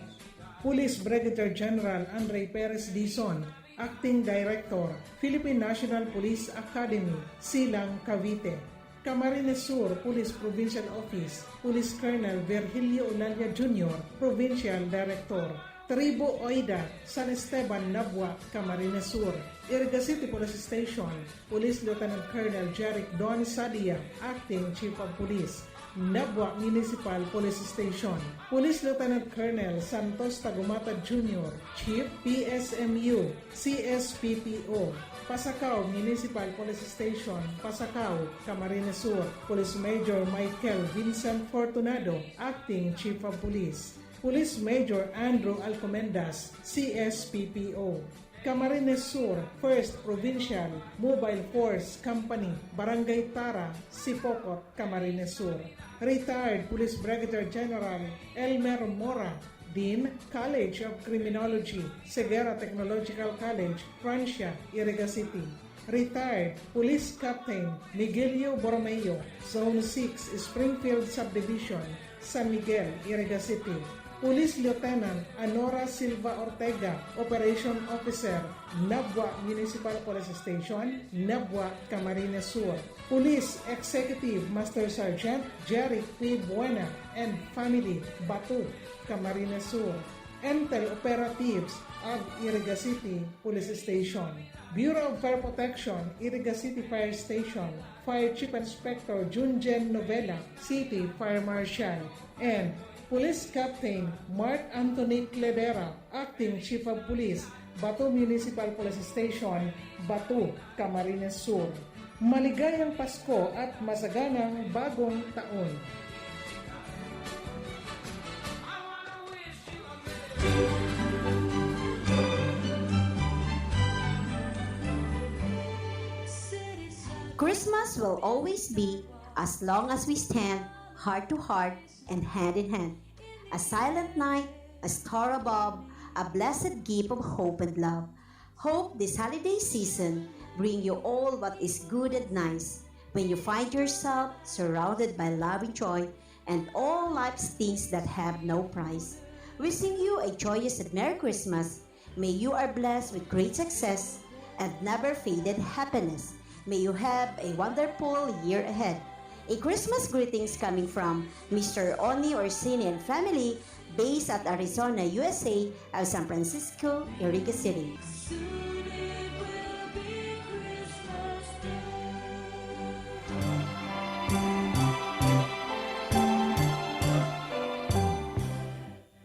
Police Brigadier General Andre Perez Dizon, Acting Director, Philippine National Police Academy, Silang, Cavite. Camarines Sur Police Provincial Office, Police Colonel Virgilio Olalia Junior, Provincial Director. Tribu Oida, San Esteban, Nabua, Camarines Sur. Iriga City Police Station, Police Lieutenant Colonel Jeric Don Sadia, Acting Chief of Police. Nabua Municipal Police Station, Police Lieutenant Colonel Santos Tagumata Junior, Chief, P S M U, C S P P O. Pasacao Municipal Police Station, Pasacao, Camarines Sur, Police Major Michael Vincent Fortunado, Acting Chief of Police. Police Major Andrew Alcomendas, C S P P O. Camarines Sur, First Provincial Mobile Force Company, Barangay Tara, Sipocot, Camarines Sur. Retired Police Brigadier General Elmer Mora, Dean, College of Criminology, Ceguera Technological College, Francia, Iriga City. Retired Police Captain Miguelio Borromeo, Zone six, Springfield Subdivision, San Miguel, Iriga City. Police Lieutenant Anora Silva Ortega, Operation Officer, Nabua Municipal Police Station, Nabua, Camarines Sur. Police Executive Master Sergeant Jeric P. Buena and family, Batu, Camarines Sur. Intel Operatives of Iriga City Police Station. Bureau of Fire Protection, Iriga City Fire Station, Fire Chief Inspector Junjen Novela, City Fire Marshal, and Police Captain Mark Anthony Cledera, Acting Chief of Police, Batu Municipal Police Station, Batu, Camarines Sur. Maligayang Pasko at masaganang Bagong Taon! Christmas will always be as long as we stand heart to heart and hand in hand. A silent night, a star above, a blessed gift of hope and love. Hope this holiday season bring you all what is good and nice when you find yourself surrounded by love and joy and all life's things that have no price. Wishing you a joyous and Merry Christmas. May you are blessed with great success and never faded happiness. May you have a wonderful year ahead. A Christmas greetings coming from Mister Oni Orsini and family based at Arizona, U S A, of San Francisco, Iriga City.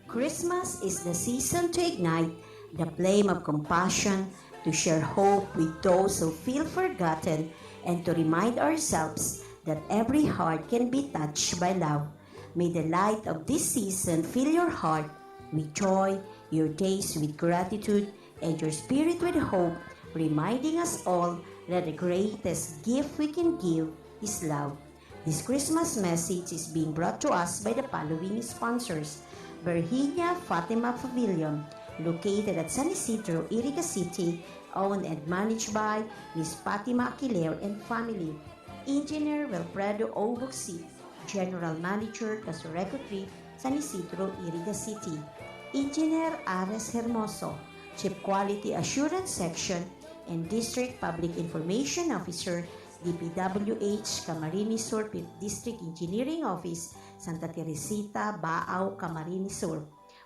Christmas is the season to ignite the flame of compassion, to share hope with those who feel forgotten, and to remind ourselves that every heart can be touched by love. May the light of this season fill your heart with joy, your days with gratitude, and your spirit with hope, reminding us all that the greatest gift we can give is love. This Christmas message is being brought to us by the following sponsors: Virginia Fatima Pavilion, located at San Isidro, Iriga City, owned and managed by Miss Fatima Aquiler and family. Engineer Wilfredo O. Buksi, General Manager, Casureco Trip, San Isidro, Iriga City. Engineer Ares Hermoso, Chief Quality Assurance Section and District Public Information Officer, D P W H, Camarines Sur, Fifth District Engineering Office, Santa Teresita, Baao, Camarines Sur.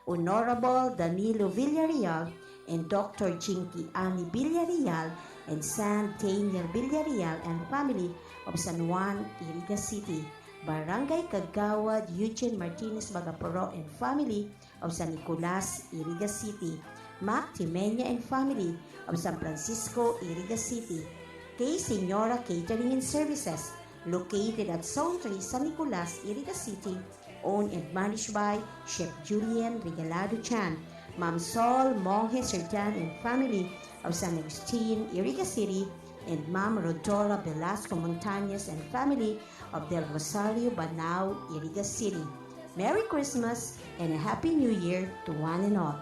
Honorable Danilo Villarreal and Doctor Jinky Annie Villarreal and San Daniel Villarreal and family of San Juan, Iriga City. Barangay Kagawad Eugene Martinez Bagaporo and family of San Nicolas, Iriga City. Mac Timeña and family of San Francisco, Iriga City. Kay Señora Catering and Services, located at Zone three, San Nicolas, Iriga City, owned and managed by Chef Julian Regalado Chan, Ma'am Sol Monge Serdan and family of San Agustin, Iriga City, and Ma'am Rodora Velasco Montañez and family of Del Rosario, Banao, Iriga City. Merry Christmas and a Happy New Year to one and all.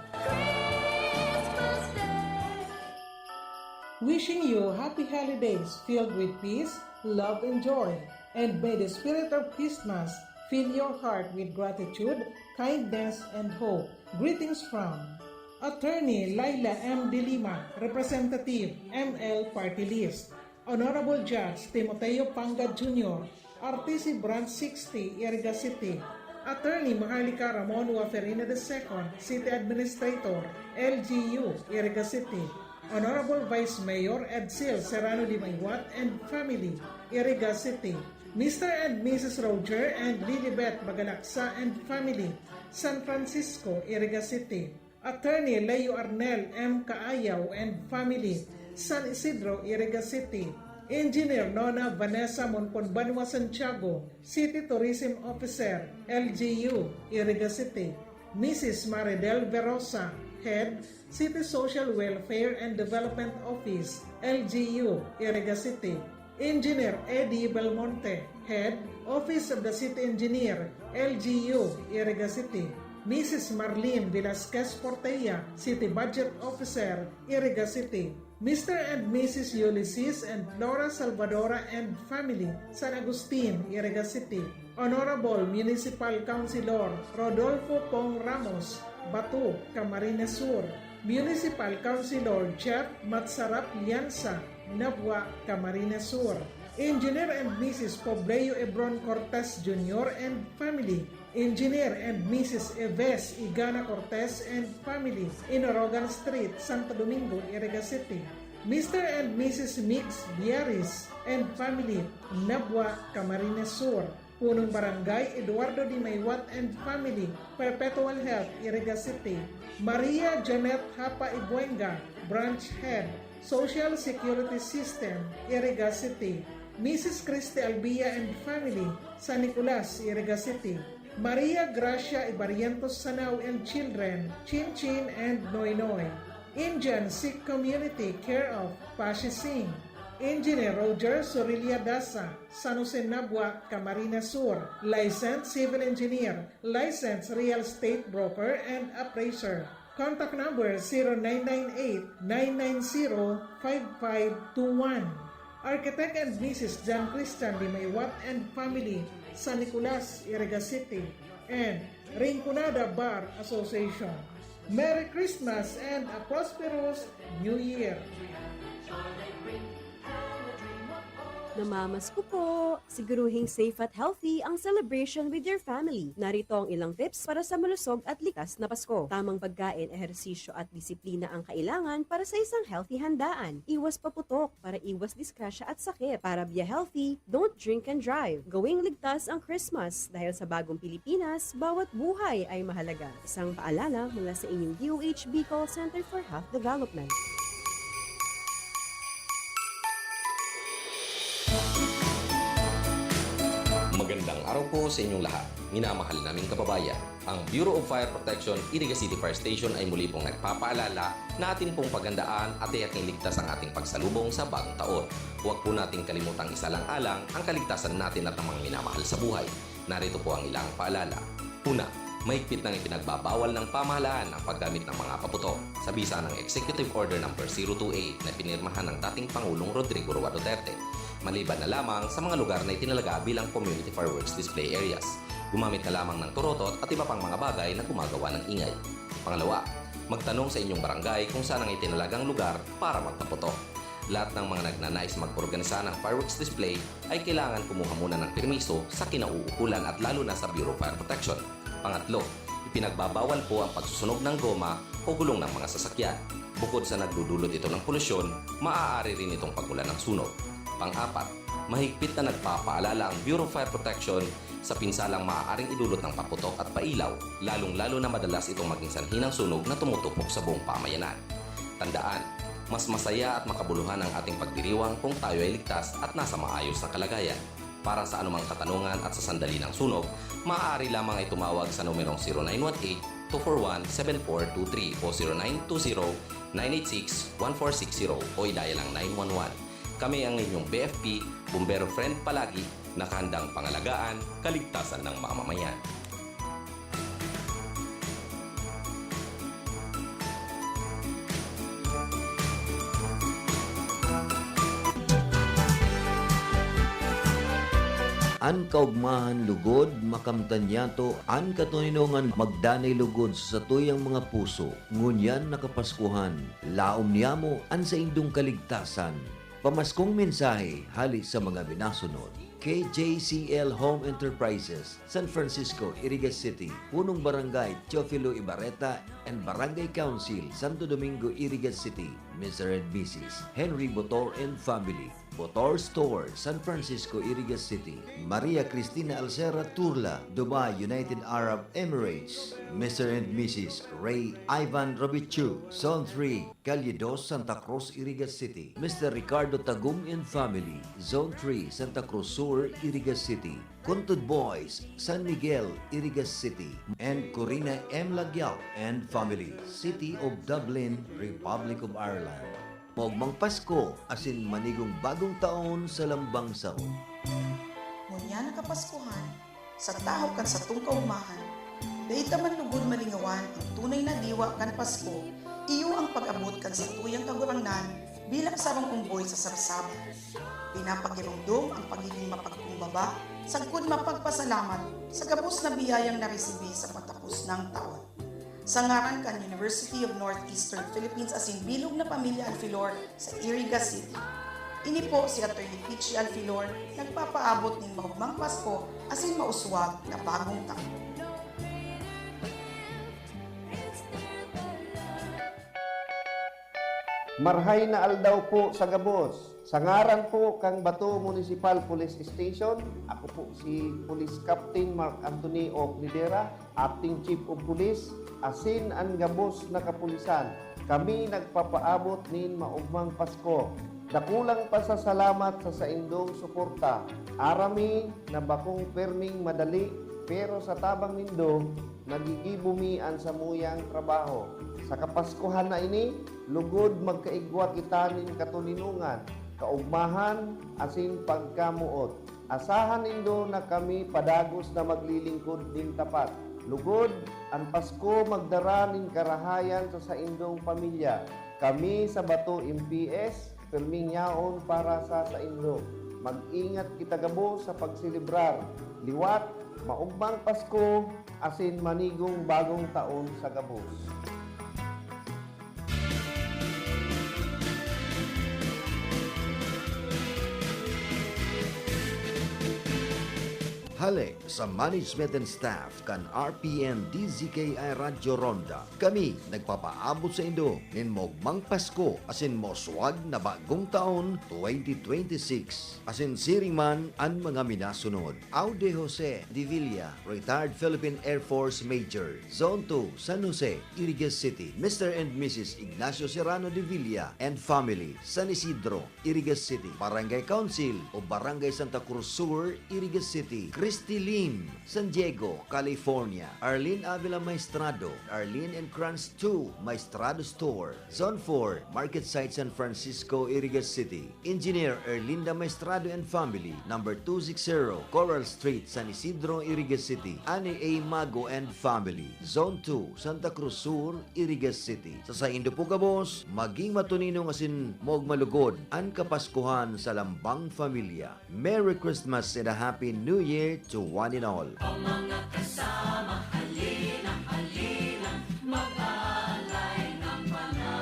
Wishing you happy holidays filled with peace, love, and joy. And may the spirit of Christmas fill your heart with gratitude, kindness, and hope. Greetings from Attorney Laila M. De Lima, Representative, M L Party List. Honorable Judge Timoteo Pangad Junior, R T C Branch sixty, Iriga City. Attorney Maharlika Ramon Waferina the second, City Administrator, L G U, Iriga City. Honorable Vice Mayor Edsel Serrano de Maywat and family, Iriga City. Mister and Missus Roger and Lilibet Bagalaksa and family, San Francisco, Iriga City. Attorney Leo Arnel M. Caayaw and family, San Isidro, Iriga City. Engineer Nona Vanessa Monconbanua Santiago, City Tourism Officer, L G U, Iriga City. Missus Maridel Verosa, Head, City Social Welfare and Development Office, L G U, Iriga City. Engineer Eddie Belmonte, Head, Office of the City Engineer, L G U, Iriga City. Missus Marlene Velasquez Portella, City Budget Officer, Iriga City. Mister and Missus Ulysses and Flora Salvadora and family, San Agustin, Iriga City. Honorable Municipal Councilor Rodolfo Pong Ramos, Bato, Camarines Sur. Municipal Councilor Jeff Matsarap Lianza, Nabua, Camarines Sur. Engineer and Missus Pobleo Ebron Cortez Junior and family. Engineer and Missus Eves Igana Cortez and family, Inorogan Street, Santo Domingo, Iriga City. Mister and Missus Migs Biaris and family, Nabua, Camarines Sur. Punong Barangay, Eduardo Di Maywat and family, Perpetual Health, Iriga City. Maria Janet Hapa Ibuenga, Branch Head, Social Security System, Iriga City. Missus Christy Albia and family, San Nicolas, Iriga City. Maria Gracia Ibarientos Sanao and children, Chin Chin and Noy Noy. Indian Sikh Community, care of Pashi Singh. Engineer Roger Sorilia Dasa, San Jose Nabua, Camarines Sur. Licensed Civil Engineer, Licensed Real Estate Broker and Appraiser. Contact number zero nine nine eight, nine nine zero, five five two one. Architect and Missus John Christian Limaywat and family, San Nicolas, Iriga City, and Rinconada Bar Association. Merry Christmas and a prosperous New Year! Namamasko po! Siguruhing safe at healthy ang celebration with your family. Narito ang ilang tips para sa malusog at ligtas na Pasko. Tamang pagkain, ehersisyo at disiplina ang kailangan para sa isang healthy handaan. Iwas paputok para iwas disgrasya at sakit. Para be healthy, don't drink and drive. Gawing ligtas ang Christmas dahil sa bagong Pilipinas, bawat buhay ay mahalaga. Isang paalala mula sa inyong D O H Bicol Center for Health Development. Magandang araw po sa inyong lahat, minamahal naming kababayan. Ang Bureau of Fire Protection, Iriga City Fire Station ay muli pong nagpapaalala na atin pong pagandaan at tiyaking ligtas ang ating pagsalubong sa bagong taon. Huwag po nating kalimutang isalang-alang ang kaligtasan natin at ng mga minamahal sa buhay. Narito po ang ilang paalala. Una, mahigpit nang ipinagbabawal ng pamahalaan ang paggamit ng mga paputok sa bisa ng Executive Order Number zero two eight na pinirmahan ng dating Pangulong Rodrigo Roa Duterte, maliban na lamang sa mga lugar na itinalaga bilang community fireworks display areas. Gumamit na lamang ng turotot at iba pang mga bagay na gumagawa ng ingay. Pangalawa, magtanong sa inyong barangay kung saan ang itinalagang lugar para magpaputok. Lahat ng mga nagnanais mag-organisa ng fireworks display ay kailangan kumuha muna ng permiso sa kinauukulan at lalo na sa Bureau of Fire Protection. Pangatlo, ipinagbabawal po ang pagsusunog ng goma o gulong ng mga sasakyan. Bukod sa nagdudulot ito ng polusyon, maaari rin itong pagmulan ng sunog. Pang-apat, mahigpit na nagpapaalala ang Bureau of Fire Protection sa pinsalang maaaring idulot ng paputok at pailaw, lalong-lalo na madalas itong maging sanhi ng sunog na tumutupok sa buong pamayanan. Tandaan, mas masaya at makabuluhan ang ating pagdiriwang kung tayo ay ligtas at nasa maayos na kalagayan. Para sa anumang katanungan at sa sandali ng sunog, maaari lamang ay tumawag sa numerong zero nine one eight, two four one, seven four two three o zero nine two zero, nine eight six, one four six zero o i-dial ang nine one one. Kami ang inyong B F P, Bumbero Friend palagi, nakahandang pangalagaan kaligtasan ng mamamayan. An kaogmahan lugod, makamtan niyato, an katoninongan magdanay lugod sa satuyang mga puso. Ngunyan na Kapaskuhan, laom niyamo an saindong kaligtasan. Pamaskong mensahe hale sa mga minasunod. K J C L Home Enterprises, San Francisco, Iriga City, Punong Barangay Teofilo Ibarreta and Barangay Council, Santo Domingo, Iriga City, Mister and Missus Henry Botor and family, Botor Store, San Francisco, Iriga City, Maria Cristina Alcera Turla, Dubai, United Arab Emirates, Mister and Missus Ray Ivan Robichu, Zone three, Calle dos, Santa Cruz, Iriga City, Mister Ricardo Tagum and family, Zone three, Santa Cruz Sur, Iriga City, Kuntud Boys, San Miguel, Iriga City, and Corina M. Lagyao and family, City of Dublin, Republic of Ireland. Maogmang Pasko asin manigong bagong taon sa lambang saon. Ngunyan na Kapaskuhan, sa tahaw kan satong kaogmahan, Dai ta man lugod malingawan an tunay na diwa kan Pasko, iyo an pag-abot kan satuyang Kagurangnan bilang sarong omboy sa sabsaban. Pinapagiromdom an pagigin mapagkumbaba sagkod mapagpasalamat sa gabos na biyayang naresibi sa patapos nang taon. Sa ngaran kan University of Northeastern Philippines asin bilog na pamilya Alfilor sa Iriga City. Ini po si Attorney Peachy Alfilor, nagpapaabot nin maogmang Pasko asin mauswag na bagong taon. Marhay na aldaw po sa gabos. Sa ngaran po kan Bato Municipal Police Station, ako po si Police Captain Mark Anthony Oclidera, Acting Chief of Police, asin an gabos na kapulisan. Kami nagpapaabot nin maogmang Pasko. Dakulang pasasalamat sa saindong suporta. Aram mi na bakong perming madali, pero sa tabang nindo, nagigibo mi an samuyang trabaho. Sa Kapaskuhan na ini, lugod magkaigwa kita nin katoninongan, kaogmahan, asin pagkamoot. Asahan nindo na kami padagos na maglilingkod nin tapat. Lugod, an Pasko magdara nin karahayan sa saindong pamilya. Kami sa Bato M P S, pirming yaon para sa saindo. Mag-ingat kita gabos sa pagselebrar. Liwat, maogmang Pasko, asin manigong bagong taon sa gabos. Hale sa management and staff kan R P N D Z K I Radyo Ronda, kami nagpapaabot saindo nin maogmang Pasko asin mauswag na bagong taon twenty twenty-six. Asin siring man an mga minasunod. Aude Jose de Villa, retired Philippine Air Force Major, Zone two, San Jose, Iriga City. Mister and Missus Ignacio Serrano de Villa and family, San Isidro, Iriga City. Barangay Council o Barangay Santa Cruz Sur, Iriga City. Christy Lim, San Diego, California. Arlene Avila Maestrado, Arlene and Kranz two, Maestrado Store, Zone four, Market Site, San Francisco, Iriga City. Engineer Erlinda Maestrado and family, number two six zero, Coral Street, San Isidro, Iriga City. Annie A Mago and family, Zone two, Santa Cruz Sur, Iriga City. Sa saindo po gabos, maging matoninong asin maogma lugod an Kapaskuhan sa lambang pamilya. Merry Christmas and a Happy New Year to one and all. Ang mga kasama, halina, halina, mag-aalay ng panalangin.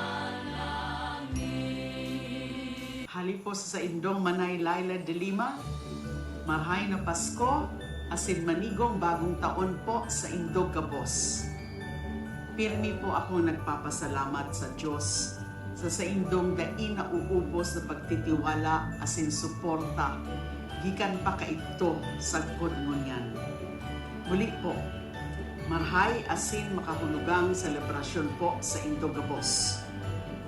Hali po sa saindong Manay Laila de Lima, marhay na Pasko, asin manigong bagong taon po sa indog gabos. Pirmi po akong nagpapasalamat sa Diyos sa saindong dai nauubos na pagtitiwala asin suporta gikan pa kaidto sagkod ngunyan. Muli po, marhay asin makahulugang selebrasyon po sa indo gabos.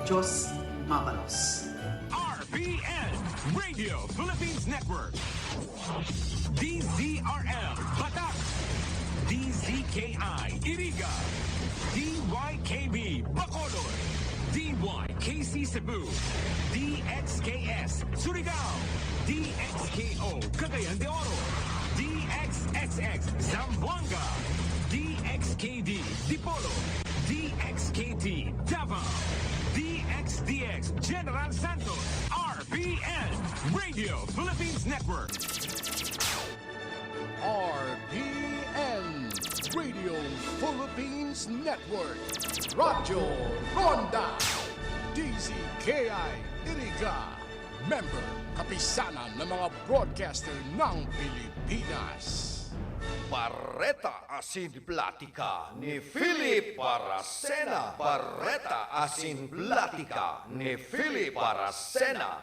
Diyos mabalos. R P N, Radio Philippines Network. D Z R L, Batak. D Z K I, Iriga. D Y K B, Bacolod. D Y K C Cebu. D X K S, Surigao. D X K O, Cagayan de Oro. D X X X, Zamboanga. D X K D, Dipolog. D X K T, Davao. D X D X, General Santos. R P N, Radio Philippines Network. R P N, Radio Philippines Network. Radyo Ronda. D Z K I Iriga. Member, Kapisanan ng mga Broadcaster ng Pilipinas. Bareta asin platika ni Philip Baracena. Bareta asin platika ni Philip Baracena.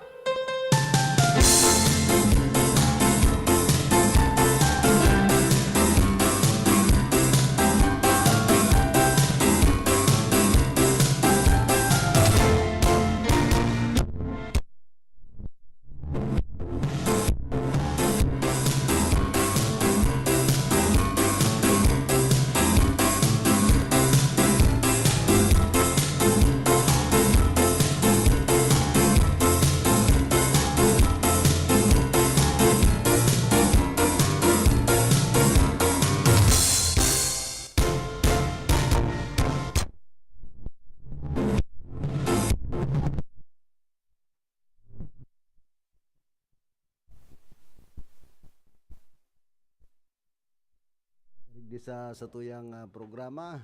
Sa satuyang, ah, programa,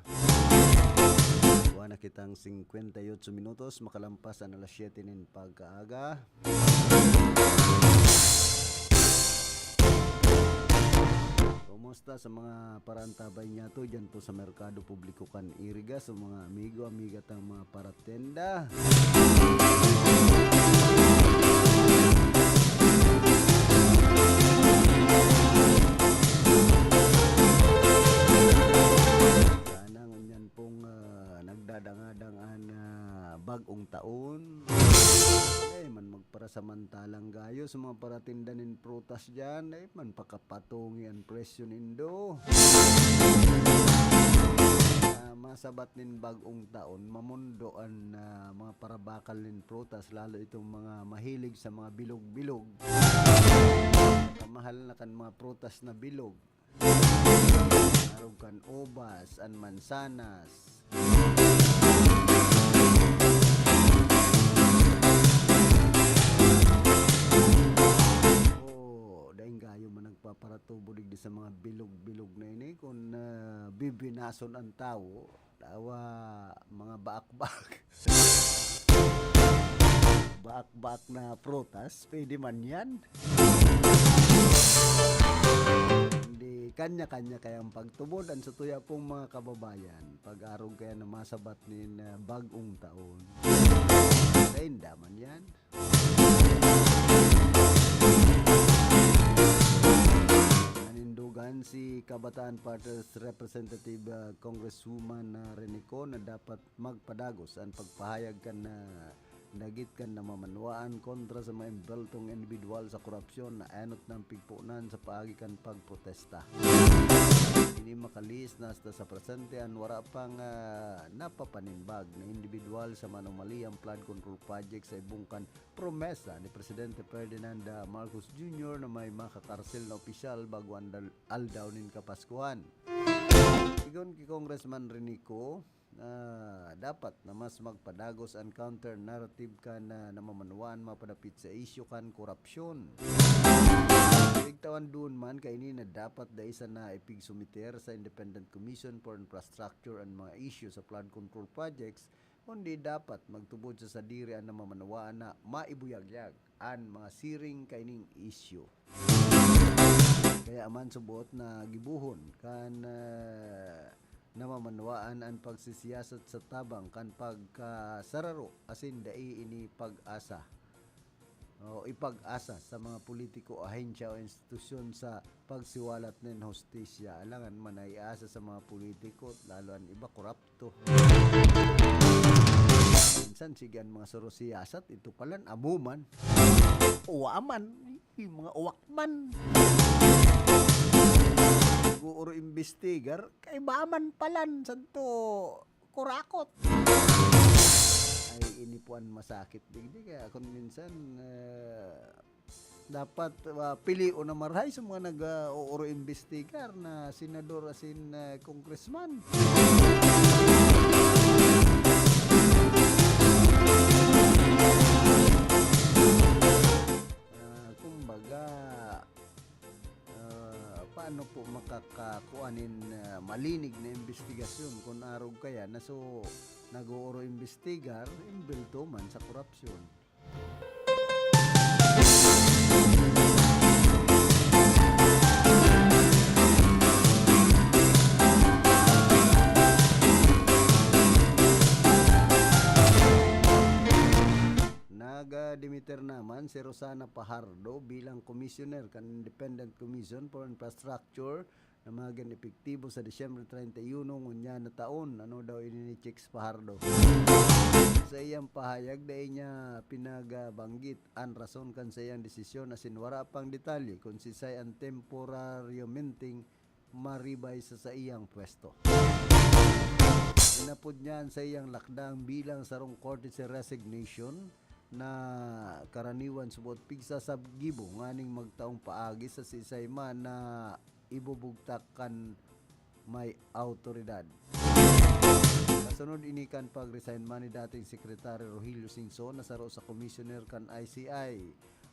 buwan na kitang singkwenta y otso minutos makalampas an alas siyete nin pagkaaga. Kumusta sa mga paraantabay niyato diyan po sa Merkado Publiko kan Iriga, sa mga amigo, amiga tang mga paratenda? Sana ngunyan pong, ah, nagdadangadang an, ah, bag-ong taon. Ay, man magparasamantalang gayo sa mga paratinda nin prutas diyan. Ay, man pakapatungi an presyo nindo. Ah, masabat nin bag-ong taon, mamondo an, ah, mga parabakal nin prutas, lalo itong mga mahilig sa mga bilog-bilog. Kamahal na kan mga prutas na bilog. Arog kan ubas, an mansanas. Oh, daing gayo man nagpaparatubo digdi sa mga bilog-bilog na ini. Kun, ah, bibinason an tawo, tawa mga baak-baak. Baak-baak na prutas, pwede man yan. Hindi, kanya-kanya kayang pagtubod. Ang satuya pong mga kababayan, pag-arog kaya na masabat nin, ah, bag-ong taon. Kainda man yan. Nanindugan si Kabataan Parters Representative, ah, Congresswoman, ah, Renico na dapat magpadagos an pagpahayag kan, ah, dagit kan namamanwaan kontra sa mga embeltong individual sa korupsyon na enot nang pigponan sa paagi kan pagprotesta. Ini makalihis na hasta sa presente an wara pang, ah, napapanimbag na individual sa manumaliyang flood control project sa ibong kan promesa ni Presidente Ferdinand, ah, Marcos Junior na may makakarsel na opisyal bago an dal-, aldaw nin Kapaskuhan. Sigon ki Congressman Renico, ah, dapat na mas magpadagos an counter-narrative kan, ah, namamanwaan mapadapit sa isyu kan korupsyon. Pigtawan duon man kaini na dapat dai sana ipigsumiter sa Independent Commission for Infrastructure an mga isyu sa flood control projects, kundi dapat magtubod sa sadiri an namamanwaan na maibuyagyag an mga siring kaining isyu. Kaya man subot na gibohon kan, ah, namamanwaan an pagsisiyasat sa tabang kan pagkasararo asin dai ini pag-asa o ipag-asa sa mga politiko, ahensya o institusyon sa pagsiwalat nin hustisya. Alangan man ay asa sa mga politiko, lalo an iba korapto. Minsan sige an mga sarong siyasat, ito palan, amo man. Uwa man, yung mga uwak man. Nag-uuro imbestigar, kaiba man palan, santo kurakot. Ay, ini po ang masakit digdi. Kaya kung minsan, ah, dapat, ah, pilion na marahay sa mga nag, ah, ooro imbestigar na senador asin, ah, congressman. Ah, kumbaga, ah, paano po makakakuha nin, ah, malinig na imbestigasyon kun arog kaya na so nag-ooro imbestigar, imbelto man sa korupsyon? Nag-dimiter naman si Rosana Pajardo bilang commissioner kan Independent Commission for Infrastructure na magin epektibo sa Disyembre treinta y uno ngunyan na taon. Ano daw ini ni Chicks Pajardo? Sa iyang pahayag, dai niya pinagbanggit an rason kan saiyang desisyon asin wara pang detalye kun siisay an temporaryomenteng maribay sa saiyang pwesto. Inapod niya an saiyang lakdang bilang sarong courtesy resignation na karaniwan subot pigsa sa gibo nganing magtaong paagi sa siisay man na ibubugtak kan may awtoridad. Kasunod ini kan pag-resign man ni dating Secretary Rogelio Singson na saro sa commissioner kan I C I.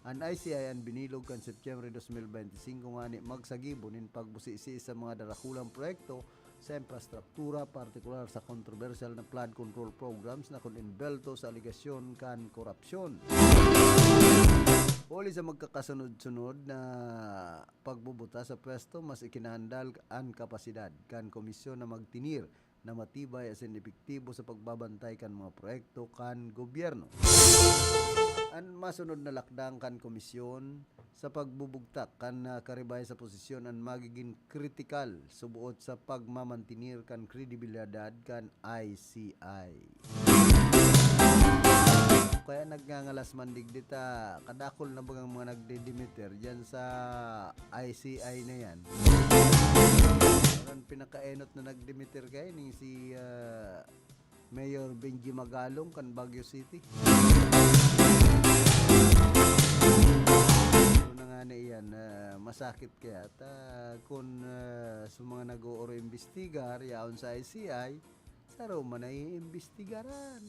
An I C I an binilog kan Setyembre dos mil benti singko ngani magsagibo nin pagbusisi sa mga darakulang proyekto sa infrastruktura, partikular sa kontrobersyal na flood control programs na kun enbelto sa alegasyon kan korupsyon. Huli sa magkakasunod-sunod na pagbubuta sa pwesto, mas ikinandal an kapasidad kan komisyon na magtinir na matibay asin epektibo sa pagbabantay kan mga proyekto kan gobyerno. An masunod na lakdang kan komisyon sa pagbubugtak kan, ah, karibay sa posisyon an magigin kritikal suboot sa pagmamantinir kan kredibilidad kan I C I. Kaya nagngangalas man digdi ta, kadakul na bagang mga nagdedemiter diyan sa I C I na yan. Parang pinakaenot na nagdemiter kaini si, ah, Mayor Benji Magalong kan Baguio City. Ano na nga na iyan, ah, masakit kaya ta kun, ah, sa mga nag-ooro imbestigar yaon sa I C I, saro man ay imbestigaran.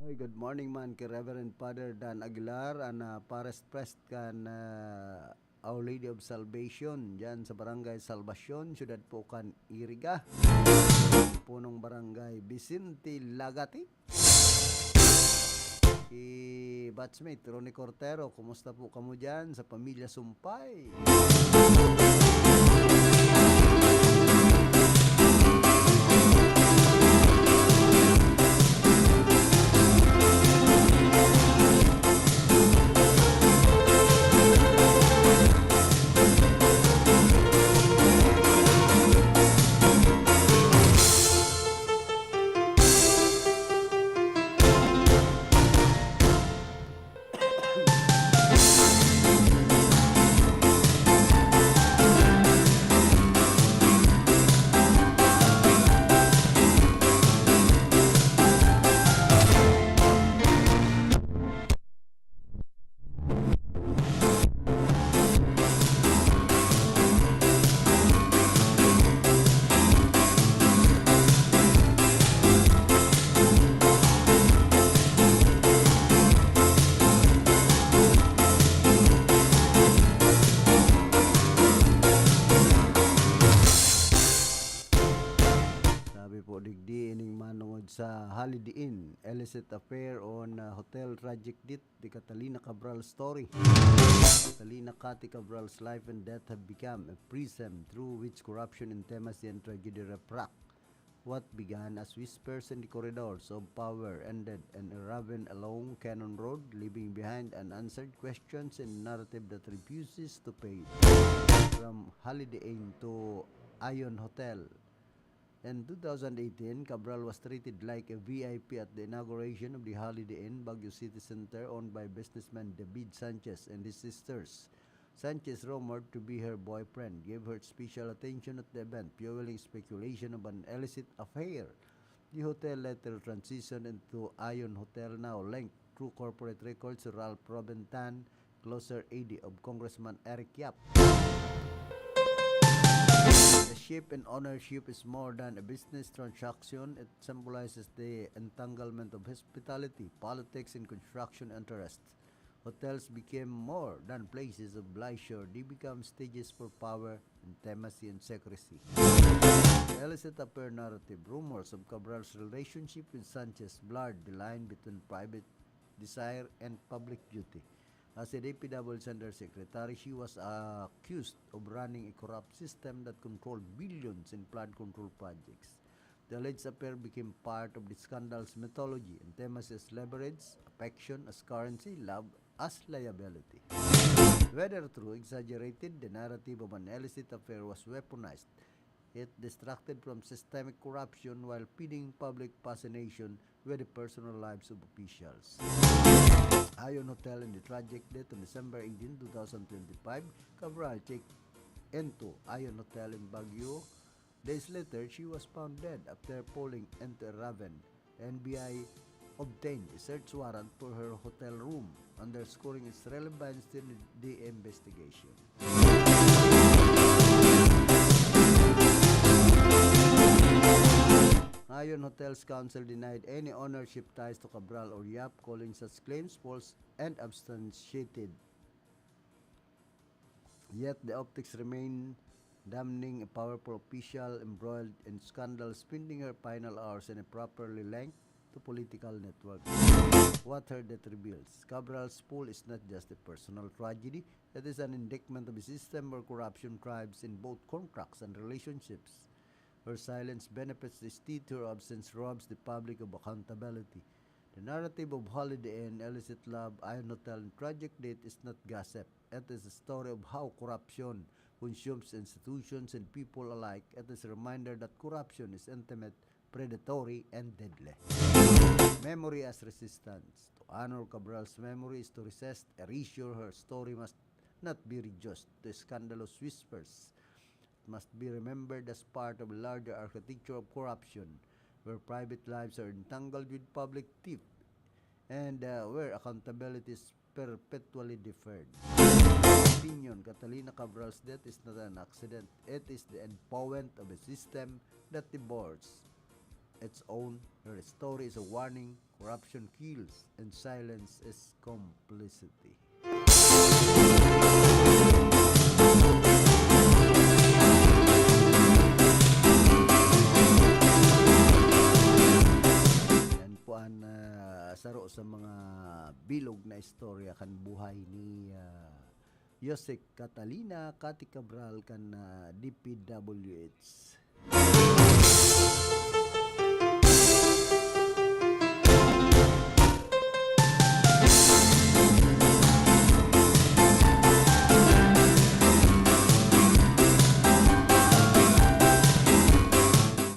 Oy, good morning man ki Reverend Father Dan Aguilar, an, ah, Parish Priest kan, ah, Our Lady of Salvation, diyan sa Barangay Salvacion, Siyudad po kan Iriga. Punong Barangay Vicente Lagati. Ki batchmate Ronnie Cortero, kumusta po kamo diyan sa pamilya Sumpay? Sabi po digdi, ining manongod sa Holiday Inn, illicit affair on, uh, hotel, tragic death, the Catalina Cabral story. Catalina Cathy Cabral's life and death have become a prism through which corruption, intimacy, and tragedy refract. What began as whispers in the corridors of power ended in a ravine along Cannon Road, leaving behind unanswered questions and narrative that refuses to fade. From Holiday Inn to Ion Hotel. In two thousand eighteen, Cabral was treated like a V I P at the inauguration of the Holiday Inn Baguio City Center, owned by businessman David Sanchez and his sisters. Sanchez, rumored to be her boyfriend, gave her special attention at the event, fueling speculation of an illicit affair. The hotel later transitioned into Ion Hotel, now linked through corporate records to Ralph Robintan, closer aide of Congressman Eric Yap. The shift in ownership is more than a business transaction. It symbolizes the entanglement of hospitality, politics, and construction interests. Hotels became more than places of leisure. They become stages for power, intimacy, and secrecy. The illicit affair narrative, rumors of Cabral's relationship with Sanchez blurred the line between private desire and public duty. As a D P W Center secretary, she was accused of running a corrupt system that controlled billions in flood control projects. The alleged affair became part of the scandal's mythology, intimacy as leverage, affection as currency, love as liability. Whether true, exaggerated, the narrative of an illicit affair was weaponized. It distracted from systemic corruption while feeding public fascination with the personal lives of officials. Ion Hotel and the tragic death on December eighteen, two thousand twenty-five, Cabral checked into Ion Hotel in Baguio. Days later, she was found dead after falling into a ravine. N B I obtained a search warrant for her hotel room, underscoring its relevance to the investigation. Hotels Council denied any ownership ties to Cabral or Yap, calling such claims false and unsubstantiated. Yet the optics remain damning: a powerful official embroiled in scandal, spending her final hours in a properly linked to political network. What her death reveals: Cabral's fall is not just a personal tragedy, it is an indictment of a system where corruption thrives in both contracts and relationships. Her silence benefits the state, her absence robs the public of accountability. The narrative of Holiday Inn, illicit love, Ion Hotel, and tragic death is not gossip. It is a story of how corruption consumes institutions and people alike. It is a reminder that corruption is intimate, predatory, and deadly. Memory as resistance. To honor Cabral's memory is to resist erasure. Her story must not be reduced to scandalous whispers. It must be remembered as part of a larger architecture of corruption, where private lives are entangled with public theft and, uh, where accountability is perpetually deferred. Opinion: Catalina Cabral's death is not an accident. It is the endpoint of a system that devours its own. Her story is a warning: corruption kills, and silence is complicity. Yan po ang, ah, saro sa mga bilog na istorya kan buhay ni, ah, Yosek Catalina Cathy Cabral kan, ah, D P W H.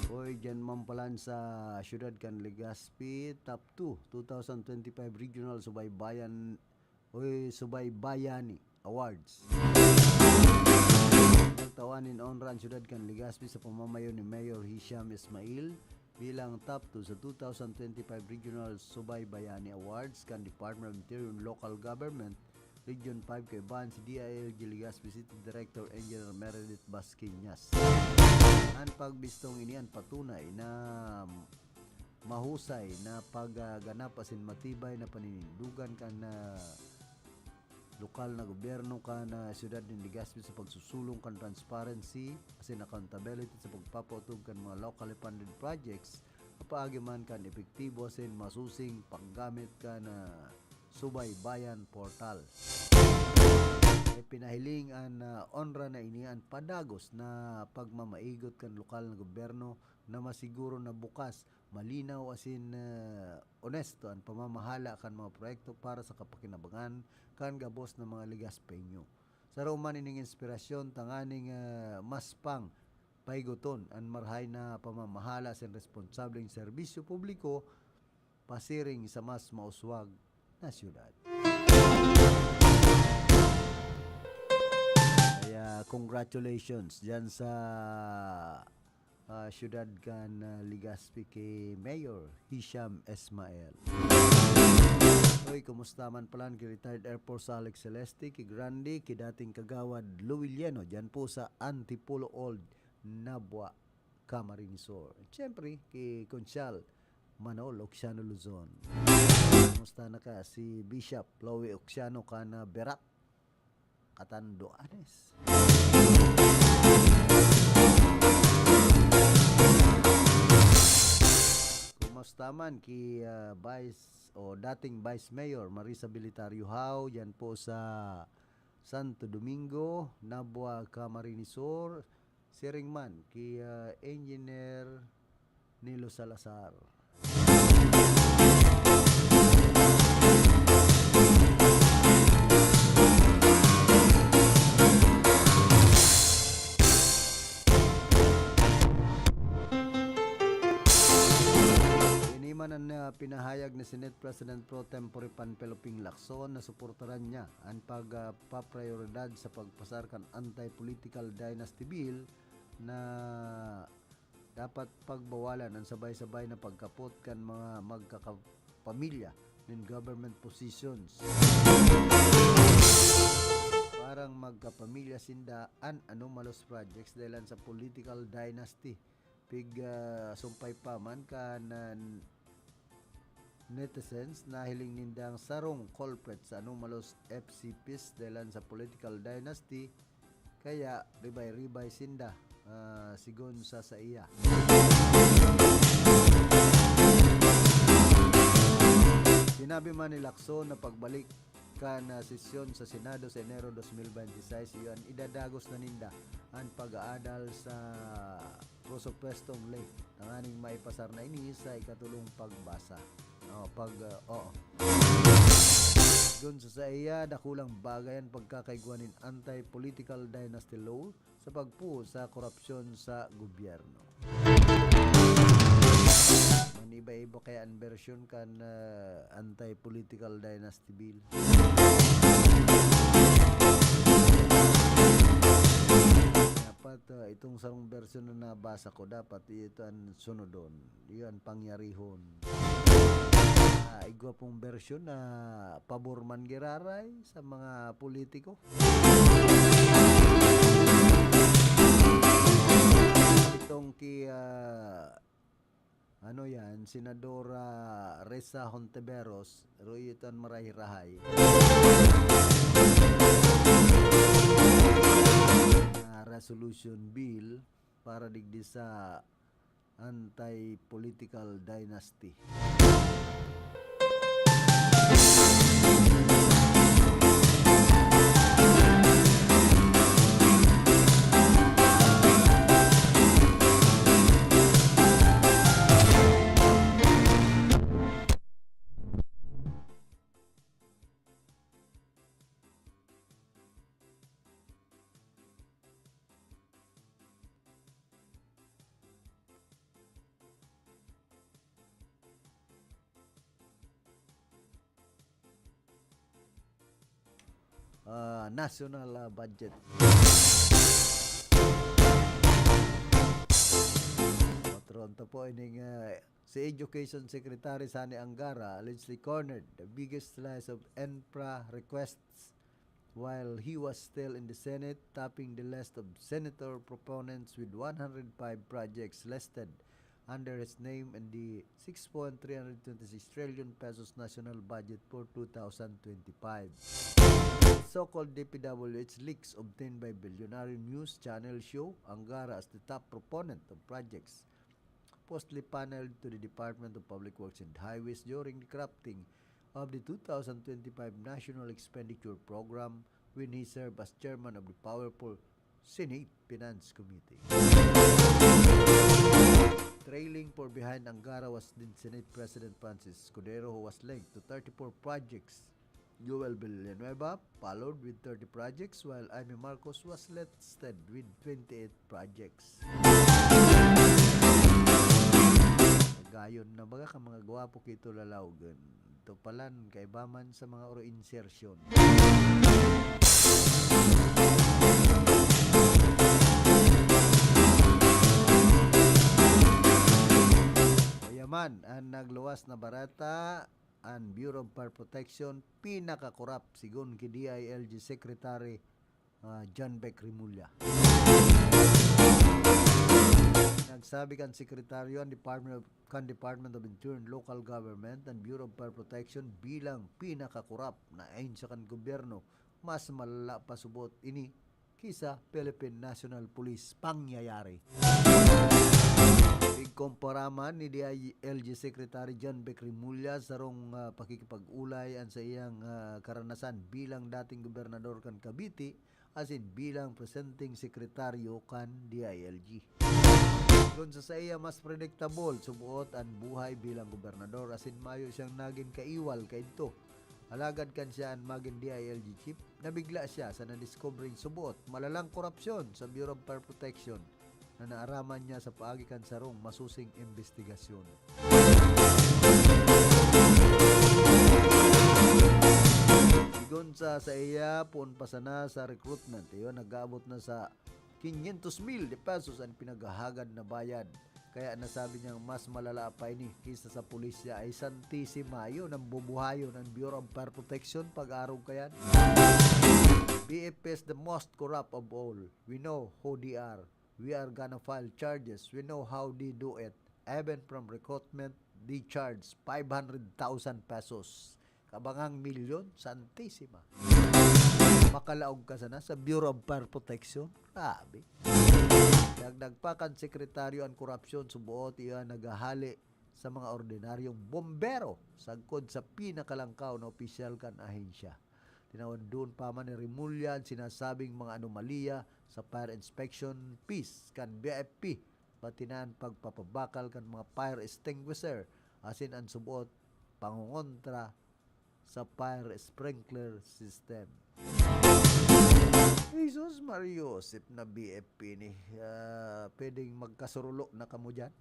Oy, dyan man palan sa siyudad kan Legazpi, top two, two thousand twenty-five Regional Subaybayan, oy, Subaybayani Awards. Nagtawan nin onra an siyudad kan Legazpi sa pamamayo ni Mayor Hisham Ismail bilang top two sa two thousand twenty-five Regional Subaybayani Awards kan Department of Interior and Local Government, Region five, kaibahan si D I L G Legazpi City Director Engineer Meredith Basquiñas. An pagbistong ini an patunay na mahusay na pagganap asin matibay na paninindogan kan, ah, lokal na gobyerno kan, ah, siyudad nin Legazpi sa pagsusulong kan transparency asin accountability sa pagpapaotob kan mga locally funded projects, paagi man kan epektibo asin masusing paggamit kan, ah, Subaybayan Portal. Ipinahiling an, ah, onra na ini an padagos na pagmamaigot kan lokal na gobyerno na masiguro na bukas, malinaw asin, ah, onesto an pamamahala kan mga proyekto para sa kapakinabangan kan gabos na mga Legazpeño. Saro man ining inspirasyon tanganing, ah, mas pang paigoton an marahay na pamamahala asin responsableng serbisyo publiko pasiring sa mas mauswag na siyudad. Kaya congratulations diyan sa, ah, siyudad kan, ah, Legazpi ki Mayor Hisham Esmael. Oy, kumusta man palan ki Retired Air Force Alex Celeste, ki Grande, ki dating Kagawad Louie Lieno, diyan po sa Antipolo Old, Nabua, Camarines Sur. Siyempre, ki Konsyal Manolo Oxiano Luzon. Kumusta na ka? Si Bishop Lowy Oxiano kan Berat, Catanduanes. Kumusta man ki, ah, Vice o dating Vice Mayor Marisa Bilitario Hao, diyan po sa Santo Domingo, Nabua, Camarines Sur, siring man ki, ah, Engineer Nilo Salazar. Ini man an, ah, pinahayag ni Senate President Pro Tempore Panfilo Ping Lacson na suportaran niya an pag, ah, paprioridad sa pagpasar kan anti-political dynasty bill na dapat pagbawalan an sabay-sabay na pagkapot kan mga magkakapamilya nin government positions. Parang magkapamilya sinda an anomalous projects dahilan sa political dynasty. pig, ah, sumpay pa man kan, ah, netizens, nahiling nindang sarong culprit sa anomalous F C Ps dahilan sa political dynasty, kaya ribay-ribay sinda, ah, sigon sa saiya. Sinabi man ni Lacson na pagbalik kan, ah, sesyon sa Senado sa Enero dos mil bente y seis, iyo an idadagos na ninda an pag-aadal sa presupuestong ley, tanganing maipasar na ini sa ikatulong pagbasa. Oh, pag, ah, oo. Dun sa saiya, dakulang bagay an pagkakaigwa nin anti-political dynasty law sa pagpuo sa korupsyon sa gobyerno. Maniba-iba kaya an bersyon kan, ah, anti-political dynasty bill. Dapat, ah, itong sarong bersyon na nabasa ko, dapat ito an sunodon. Iyan, pangyarihon. Ah, igwa pong bersyon na pabor man giraray sa mga politiko. Itong ki, ah, ano yan, Senadora Risa Hontiveros, Ruy itan marahay-rahay. Na resolution bill para digdi sa anti-political dynasty. Ah, national, ah, budget. Otro, anto po ining, ah, si Education Secretary Sonny Angara allegedly cornered the biggest slice of ENPRA requests while he was still in the Senate, topping the list of senator proponents with one hundred five projects listed under his name in the six point three hundred twenty-six trillion pesos national budget for two thousand twenty-five. So-called D P W H leaks obtained by Billionaire News Channel show Angara as the top proponent of projects supposedly funneled to the Department of Public Works and Highways during the crafting of the two thousand twenty-five National Expenditure Program when he served as chairman of the powerful Senate Finance Committee. Trailing for behind Angara was then Senate President Francis Escudero, who was linked to thirty-four projects. Joel Villanueva followed with thirty projects, while Imee Marcos was listed with twenty-eight projects. Nagayon na baga ka mga gwapo kito lalawagan. Ito palan, kaiba man sa mga oro insertion. Kaya man, ang nagluwas na barata, ang Bureau of Fire Protection, pinakakorap, sigon ki D I L G Secretary, ah, John Beck Remulla. Nagsabi kan sekretaryo ang Department of, kan Department of Interior and Local Government and Bureau of Fire Protection bilang pinakakorap na ahensya kan gobyerno. Mas malala pa subot ini ki sa Philippine National Police pangyayari. Igkumpara man ni D I L G Secretary John Beck Remulla sarong, ah, pakikipag-ulay an sa iyang, ah, karanasan bilang dating gobernador kan Cavite asin bilang presenting sekretaryo kan D I L G. Kun sa saiya, mas predictable suboot an buhay bilang gobernador asin mayo siyang nagin kaiwal kaidto. Alagad kan siya an magin D I L G chief, nabigla siya sa nadiskubreng suboot malalang korupsyon sa Bureau of Fire Protection na naaraman niya sa paagi kan sarong masusing imbestigasyon. Sigon sa saiya, poon pa sana sa recruitment, iyo nag-aabot na sa quinientos mil de pesos an pinaghahagad na bayad. Kaya nasabi niyang mas malala pa ini kaysa sa pulisya ay santi si Mayo nang bubuhayon ang Bureau of Fire Protection pag-arog kayan. B F P is the most corrupt of all. We know who they are. We are gonna file charges. We know how they do it. Even from recruitment, they charge five hundred thousand pesos. Kabangang milyon, Santisima. Makalaog ka sana sa Bureau of Fire Protection. Grabe. Dagdag pa kan sekretaryo, an korupsyon suboot iya naghahali sa mga ordinaryong bombero sagkod sa pinakalangkaw na opisyal kan ahensya. Tinawan duon pa man ni Remulla an sinasabing mga anomalya sa fire inspection piece kan B F P, pati na an pagpapabakal kan mga fire extinguisher asin an suboot pangongontra sa fire sprinkler system. Jesus Mario, sip na B F P ni. Ah, pwedeng magkasurulo na kamo dyan.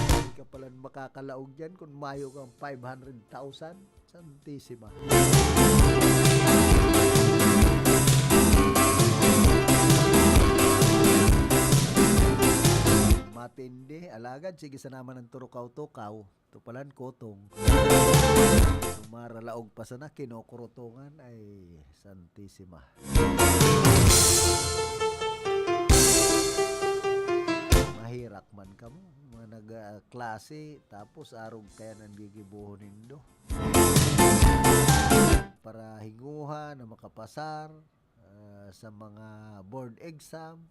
Hindi ka palan makakalaog dyan kung mayo kang five hundred thousand. Santisima. Matindi. Alagad, sige sa naman ang turukaw-tukaw. Tupalan kotong. Sumara laog pa sana kinukurutongan. Ay, Santisima. Mahirak man kamo. Mga nagklase, tapos arog kaya nang gigibohon nindo. Para hinguha na makapasar, ah, sa mga board exam.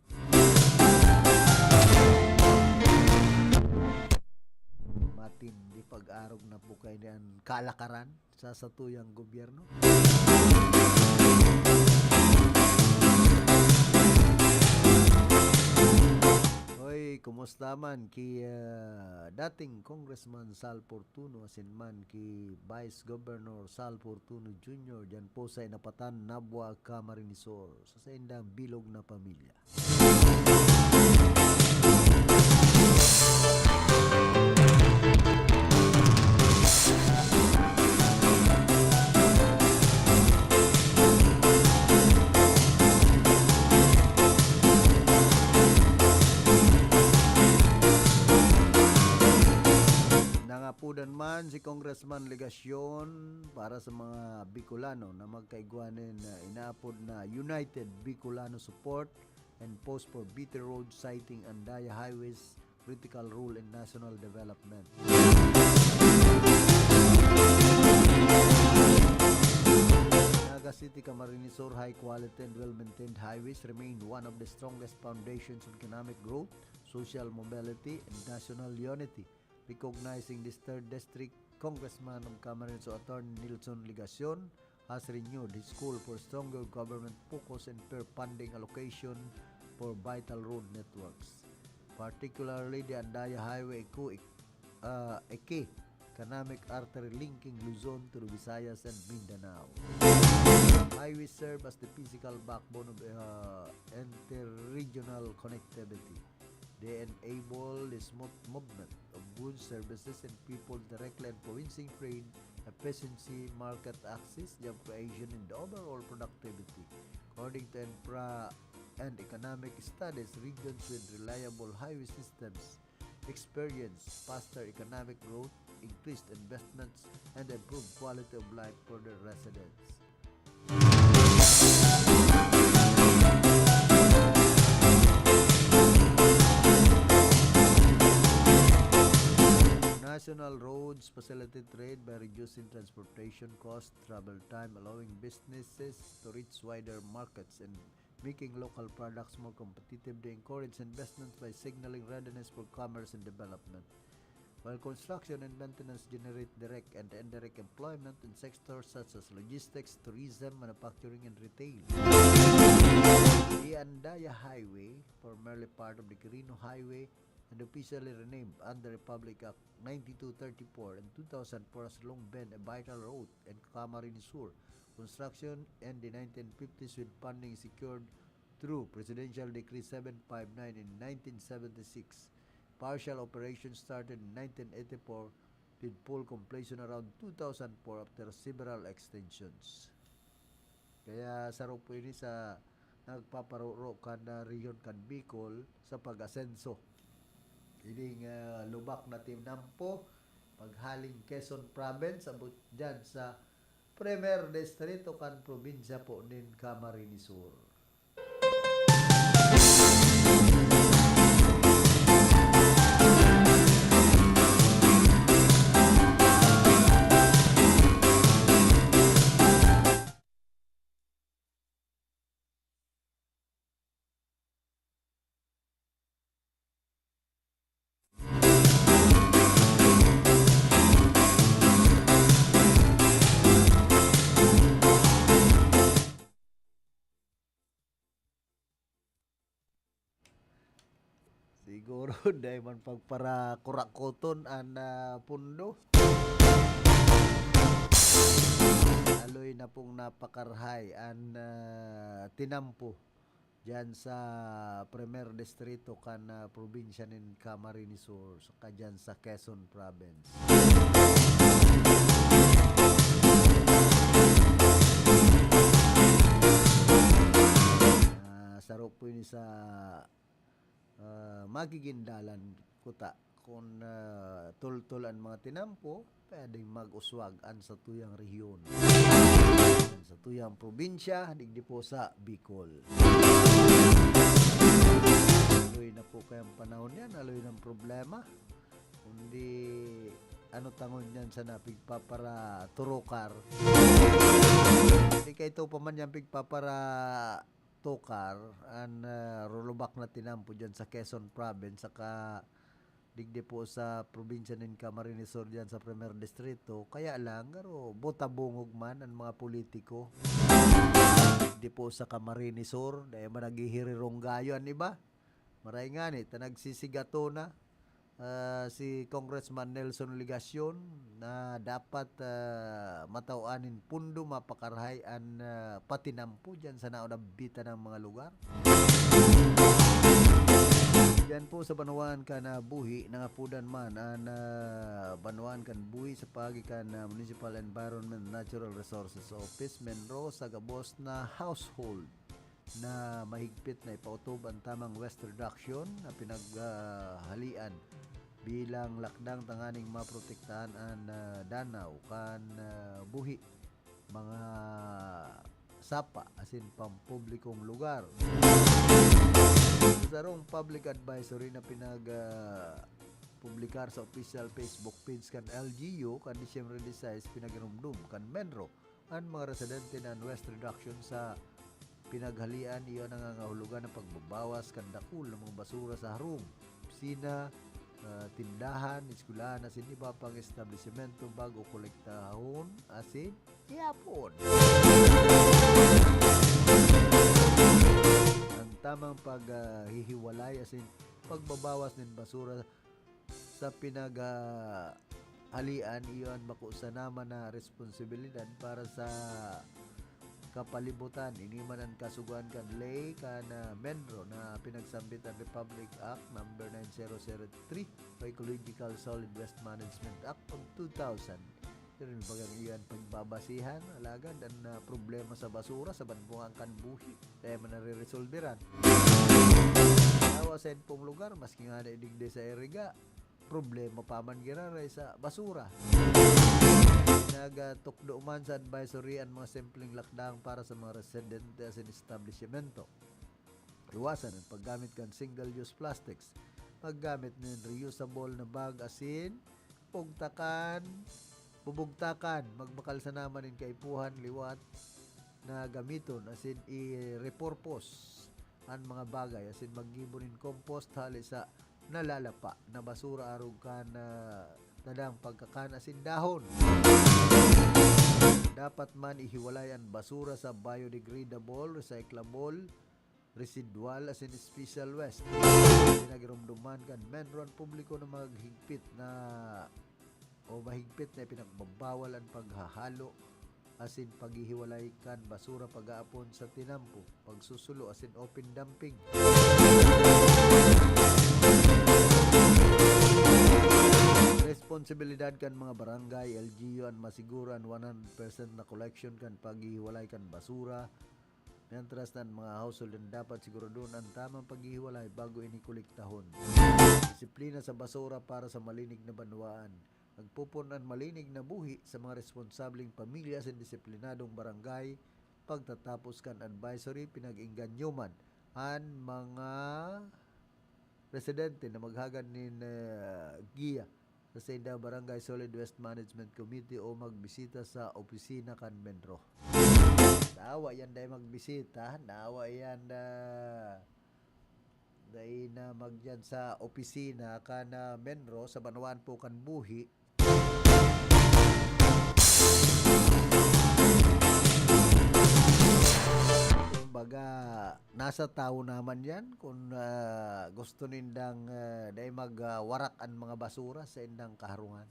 Matindi pag-arog na po kayo niyan kalakaran sa satuyang gobyerno. Hoy, kumusta man ki, ah, dating Congressman Sal Fortuno asin man ki Vice Governor Sal Fortuno Junior diyan po sa Inapatan, Nabua, Camarines Sur, sa saindang bilog na pamilya? Nangapodan man si Congressman Legacion para sa mga Bicolano na magkaigwa nin, ah, inaapod na United Bicolano Support and Post for Better Road, citing Andaya Highway's critical role in national development. Naga City, Camarines Sur, high quality and well-maintained highways remain one of the strongest foundations of economic growth, social mobility, and national unity. Recognizing this third district, Congressman of Camarines Sur Attorney Nelson Legacion has renewed his call for stronger government focus and fair funding allocation for vital road networks, particularly the Andaya Highway, a key, uh, a key economic artery linking Luzon to the Visayas and Mindanao. Highways serve as the physical backbone of, uh, interregional connectivity. They enable the smooth movement of goods, services, and people directly, influencing trade, efficiency, market access, job creation, and overall productivity. According to infra and economic studies, regions with reliable highway systems experience faster economic growth, increased investments, and improved quality of life for their residents. National roads facilitate trade by reducing transportation costs, travel time, allowing businesses to reach wider markets, and making local products more competitive. They encourage investments by signaling readiness for commerce and development, while construction and maintenance generate direct and indirect employment in sectors such as logistics, tourism, manufacturing, and retail. The Andaya Highway, formerly part of the Quirino Highway and officially renamed under Republic Act ninety-two thirty-four and two thousand four, has long been a vital road in Camarines Sur construction in the nineteen fifties, with funding secured through Presidential Decree seven five nine in nineteen seventy-six. Partial operation started in nineteen eighty-four, with full completion around two thousand four after several extensions. Kaya saro po ini sa nagpaparoro kan, ah, rehiyon kan Bicol sa pag-asenso. Ining, ah, lubak na tinampo, paghaling Quezon Province, abot dyan sa Primer Distrito kan probinsya po nin Camarines Sur. Siguro, dai man pagparakurakoton an, ah, pundo. Aloy na pong napakarahay an, ah, tinampo diyan sa Primer Distrito kan, ah, probinsya nin Camarines Sur, saka diyan sa Quezon Province. Ah, saro po ini sa, ah, magiging dalan kuta. Kun, ah, tultol an mga tinampo, pwedeng mag-uswag an satuyang rehiyon, an satuyang probinsya, digdi po sa Bicol. Aloy na po kayang panahon yan, aloy ng problema. Kundi, ano tangon yan sa napigpaparaturukar? Di kayo pa man yan pigpaparatukar, an, ah, rulubak na tinampo dyan sa Quezon Province, saka digdi po sa probinsya nin Camarines Sur dyan sa Primer Distrito. Kaya lang, garo, buta-bungog man an mga politiko. Digdi po sa Camarines Sur, dahil man naghihirironggayo an iba. Maray ngani ta nagsisigato na, ah, si Congressman Nelson Legacion na dapat, ah, matao-an nin pundo mapakarahay an, ah, patinampo diyan sa naonabitan ng mga lugar. Diyan po sa banwaan kan, ah, Buhi, nangapodan man an, ah, banwaan kan Buhi sa paagi kan, ah, Municipal Environment Natural Resources Office, MENRO, sa gabos na household na mahigpit na ipautob an tamang waste reduction na pinaghalian bilang lakdang tanganing maprotektahan an, ah, danaw kan, ah, buhi, mga sapa asin pampublikong lugar. Sa sarong public advisory na pinag, ah, publikar sa official Facebook page kan L G U kan Disyembre disais, pinagirumdom kan MENRO an mga residente na an waste reduction sa pinaghalian iyo nangangahulugan ng pagbabawas kan dakul na mga basura sa harong, opisina, ah, tindahan, eskwelahan, asin iba pang establisimento bago kolektahon asin ihapon. Ang tamang paghihiwalay asin pagbabawas nin basura sa pinaghalian, iyo an bako sana man na responsibilidad para sa kapalibutan. Ini man an kasugoan kan ley kan, ah, MENRO na pinagsambit an Republic Act Number nine zero zero three o Ecological Solid Waste Management Act of two thousand. Pero may bagang iyan pagbabasihan, alagad an, ah, problema sa basura sa banwaan kan Buhi, dai man nareresolberan. Tawa sa sampung lugar, maski nga na digdi sa Iriga, problema pa man giraray sa basura. Nagtukdo man sa advisory an mga simpleng lakdang para sa mga residente asin establisimento. Iwasan an paggamit kan single-use plastics. Paggamit nin reusable na bag asin bugtakan, bubugtakan, magbakal sana man nin kaipuhan liwat na gamiton asin i-repurpose an mga bagay asin maggibo nin compost hali sa nalalapa na basura arog kan, ah, tadang pagkakan asin dahon. Dapat man ihiwalay an basura sa biodegradable, recyclable, residual asin special waste. Pinagiromdoman kan MENRO an publiko na maghigpit na o mahigpit na ipinagbabawal an paghahalo asin paghihiwalay kan basura pag-aapon sa tinampo, pagsusulo asin open dumping. Responsibilidad kan mga barangay, L G U an masiguro an one hundred percent na collection kan paghihiwalay kan basura, mientras na an mga household an dapat siguradon an tamang paghihiwalay bago ini kolektahon. Disiplina sa basura para sa malinig na banwaan. Nagpupon an malinig na buhi sa mga responsableng pamilya sa disiplinadong barangay. Pagtatapos kan advisory, pinag-engganyo man an mga residente na maghagad nin, eh, giya sa saindang Barangay Solid Waste Management Committee o magbisita sa opisina kan MENRO. Tawa yan dai magbisita, nawa yan na dai na magyan sa opisina kan, ah, MENRO sa banwaan po kan buhi. Kumbaga, Nasa tawo naman yan kung, ah, gusto nindang, ah, dai mag, ah, warak an mga basura sa indang kaharungan.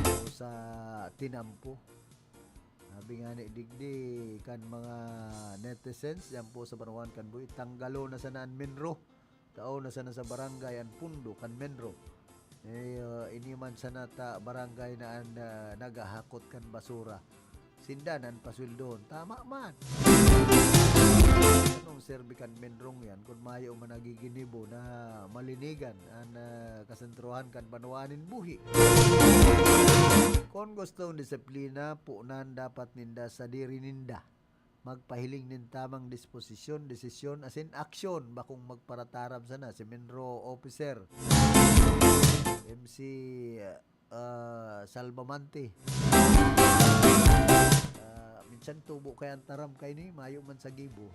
O sa tinampo. Sabi nga ni digdi kan mga netizens diyan po sa Banwaan kan Buhi, "Tanggalo na sana an Menro. Tao na sana sa barangay an pundo kan Menro. Eh, ah, ini man sana ta barangay na an, ah, naghahakot kan basura. Sinda na an pasweldon." Tama man. Anong serbi kan Menrong yan kung mayo man nagiginibo na malinigan an, ah, kasentrohan kan Banwaan nin Buhi? Kung gustong disiplina, punan dapat ninda sadiri ninda. Magpahiling nin tamang disposisyon, desisyon, asin aksyon, bakong magparataram sana si Menro Officer, M C, ah, Salvamante. Ah, minsan tubo kaya ang taram kaini, mayo man sa gibo.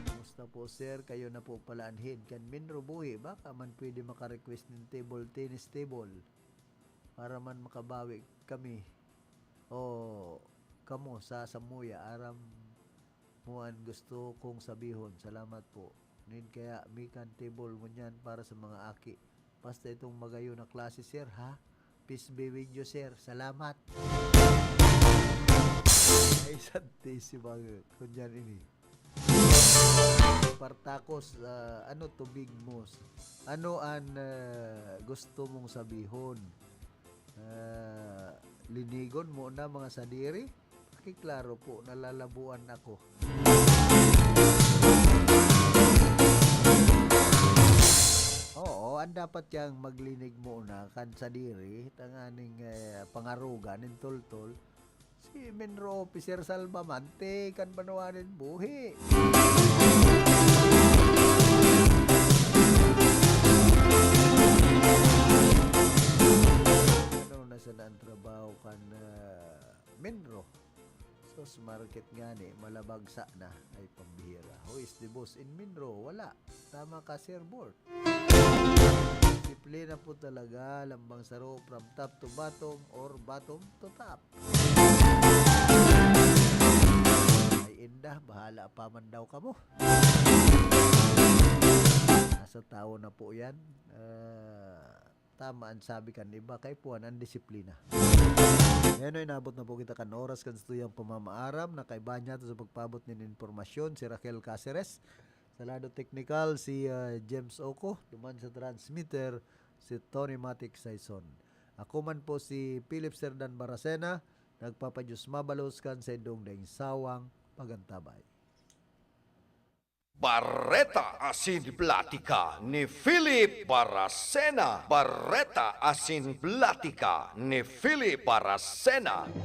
Kumusta po, sir? Kayo na po pala an head kan Menro Buhi. Baka man pwede maka-request nin table, tennis table. Para man makabawi kami. O kamo sa samuya, aram mo an gusto kong sabihon. Salamat po. Need kaya mi kan table ngunyan para sa mga aki. Basta itong magayon na klase, sir, ha? Peace be with you, sir. Salamat. Ay, santisima. Ngunyan ini. Spartacus, ah, ano tubig mo? Ano an, ah, gusto mong sabihon? Ah, linigon mo na mga sadiri? Pakiklaro po, nalalabuan ako. Oo, ang dapat yang maglinig muna kan sadiri, tanganing, eh, pangaruga nin toltol, si Menro Officer Salvamante kan Banwaan nin Buhi. Ano na sana ang trabaho kan, ah, Menro? Sus, market ngani, malabag sana. Ay, pambihira. Who is the boss in Menro? Wala. Tama ka, Sir Bort. Disiplina po talaga, lambang saro, from top to bottom or bottom to top. Ay, inda, bahala pa man daw kamo. Nasa tao na po yan. Ah, tama ang sabi kan iba, kaipuhan ang disiplina. Ngayon ay nabot na po kita kan oras kan satuyang pamamaaram. Nakaiba niya to sa pagpabot nin impormasyon si Raquel Caceres. Sa lado teknikal, si, ah, James Oco. Duman sa transmitter, si Tony Matic Saison. Ako man po si Philip Serdan Baracena, nagpapadiyos mabalos kan saindong daing sawang pagantabay. Bareta asin Platika ni Philip Baracena. Bareta asin Platika ni Philip Baracena.